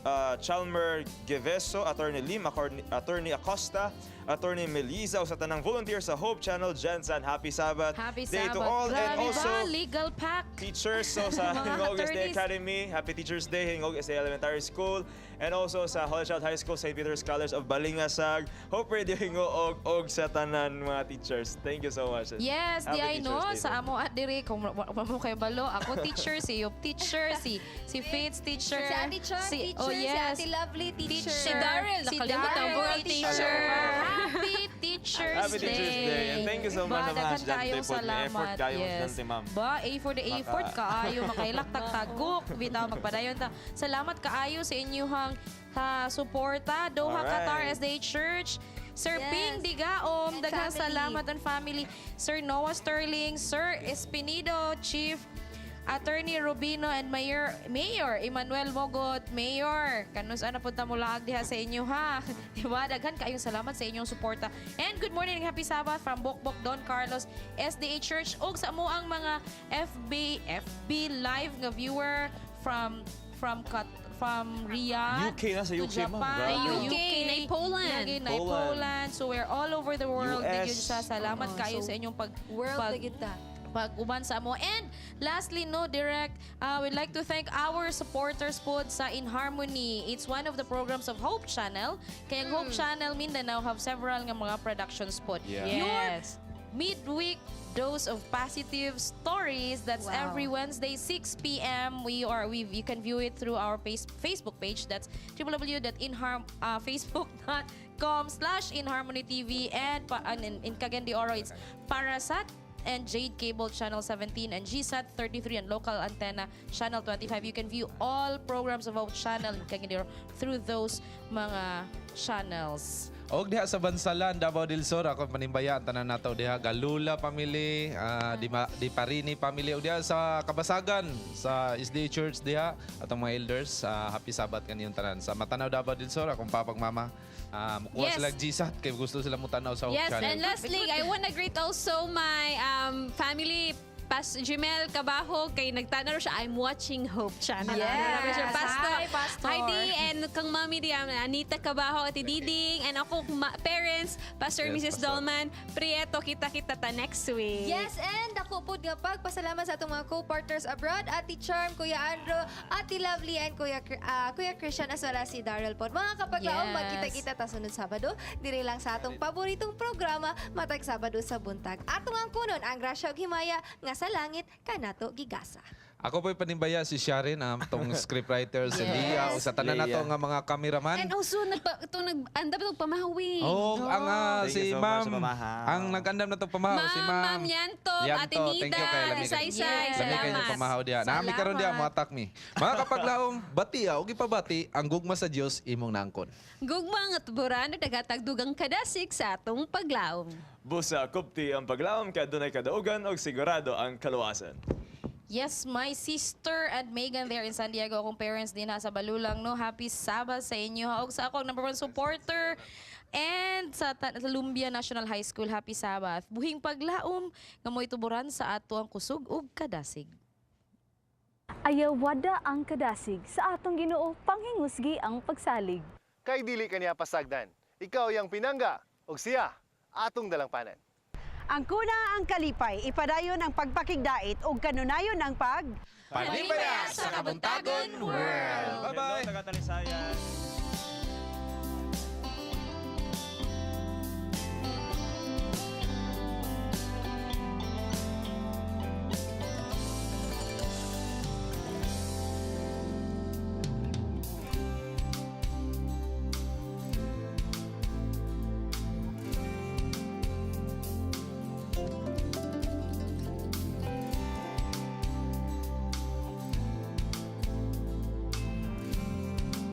Chalmer Geveso, Attorney Lim, Attorney Acosta, Attorney Meliza, o sa tanang volunteer sa Hope Channel, Jensen. Happy Sabbath Happy Day Sabbath. to all and Grabe also ba? Legal pack. teachers. So sa Mga Hingog SDA attorneys. Academy, Happy Teachers Day, Hingog SDA Elementary School, and also sa Holy Child High School, St. Peter's College of Balingasag, Hope Radio Gingoog, og sa tanan mga teachers. Thank you so much. Yes, Happy di ay Teachers no Day sa po. amo at diri kung wa mo kay balo, ako teacher, si Yop teacher, si Faith teacher, Si Ate Chon, teacher. Oh, Si yes. Ate Lovely, teacher. Si Daryl, Si nakalimutan, Daryl, world teacher. Happy Teachers Happy Day. Teachers Day. And thank you so much Ba, sa mga daghan estudyante kaayong po. May effort salamat. kayo, estudyante, ma'am. Ba, A for the effort kaayo makailak tagtagok bitaw magpadayon ta. Salamat kaayo sa inyuhang ha, suporta. Doha Alright. Qatar SDA Church. Sir Ping Digaom, And daghang family. salamat and family. Sir Noah Sterling, Sir Espinido, Chief Attorney Rubino and Mayor Emmanuel Mogot, Mayor, kanus ana punta mo laag diha sa inyo ha. Di ba? Daghan kaayong salamat sa inyong suporta. And good morning and happy Sabbath from Bokbok Don Carlos SDA Church ug sa amo ang mga FB Live nga viewer from Riyadh UK, nasa to UK, ma'am. Japan, Grabe. to UK, na Poland. Lagi, na Poland. Poland. So we're all over the world. US. Nagyud siya. Salamat Oo, kayo so, sa inyong pag World pag, na gyud ta. Pag-uban sa amo. And lastly, no, Direct, we'd like to thank our supporters po sa In Harmony. It's one of the programs of Hope Channel. Kaya ang Hope Channel Mindanao have several nga mga productions po. Your midweek dose of positive stories. That's every Wednesday, 6 p.m. We are we you can view it through our Facebook page. That's www.inharm facebook.com/inharmonytv and in Cagayan de Oro it's Parasat and Jade Cable Channel 17 and GSAT 33 and local antenna Channel 25. You can view all programs of our channel in Cagayan de Oro through those mga channels. Og diha sa Bansalan, Davao del Sur, ako panimbaya ang tanan nato diha Galula family, di Parini family, og diha sa Kabasagan sa SDA Church diha atong mga elders, happy Sabbath kaniyong tanan. Sa Matanaw, Davao del Sur, akong papag mama, mukuha sila GSAT kay gusto sila mutanaw sa Hope Yes, Channel. and lastly, I wanna greet also my family, Pas Jimel Cabajo, kay nagtanaw siya, "I'm watching Hope Channel." Yes. Grabe siya. Pastor. Hi, Pastor. Heidi and kang mami di, Anita Cabajo, Ate Diding, and ako parents, Pastor Yes, Mrs. Pastor. Dolman Prieto, kita-kita ta next week. Yes, and ako po nga pagpasalamat sa atong mga co-partners abroad, Ate Charm, Kuya Andrew, Ate Lovely, and Kuya Christian, as well as si Daryl po. Mga kapaglaom, magkita-kita ta sunod Sabado, diri lang sa atong paboritong programa, matag Sabado sa buntag. Atong ang kunon, ang grasya ug himaya nga sa langit kanato gigasa. Ako po'y panimbaya si Sharon, ang tong scriptwriter, si Lia, o sa tanan Leah. nato nga mga cameraman. And also, nagpa, ito, nag, andam ito pamahawi. Oh, ang Thank si you so much, Ma'am, Pamahaw. ang nag-andam na to pamahaw, si Ma'am, Ma'am Ma'am Yanto, Ate Yanto, Nida, thank you kay Ate lami Saysay, Lami kayo salamat. pamahaw diha. Naami karon diha moatak mi. Mga kapaglaom, bati og ipabati ang gugma sa Dios imong naangkon. Gugma nga tuburan, naghatag dugang kadasig sa atong paglaom. Busa kupti ang paglaom kay dunay kadaugan og sigurado ang kaluwasan. Yes, my sister and Megan there in San Diego. Akong parents din sa Balulang, no? Happy Sabbath sa inyo. Og sa akong number one supporter. And sa Lumbia National High School, happy Sabbath. Buhing paglaom nga mo'y tuburan sa ato ang kusog ug kadasig. Ayawada ang kadasig sa atong Ginoo, panghingusgi ang pagsalig. Kay dili kaniya pasagdan. Ikaw yang pinangga ug siya atong dalangpanan. Ang kuna ang kalipay, ipadayon ang pagpakigdait ug kanunayon ang pag Panimbaya sa Kabuntagon World. Bye-bye. Hello, taga-Talisayan.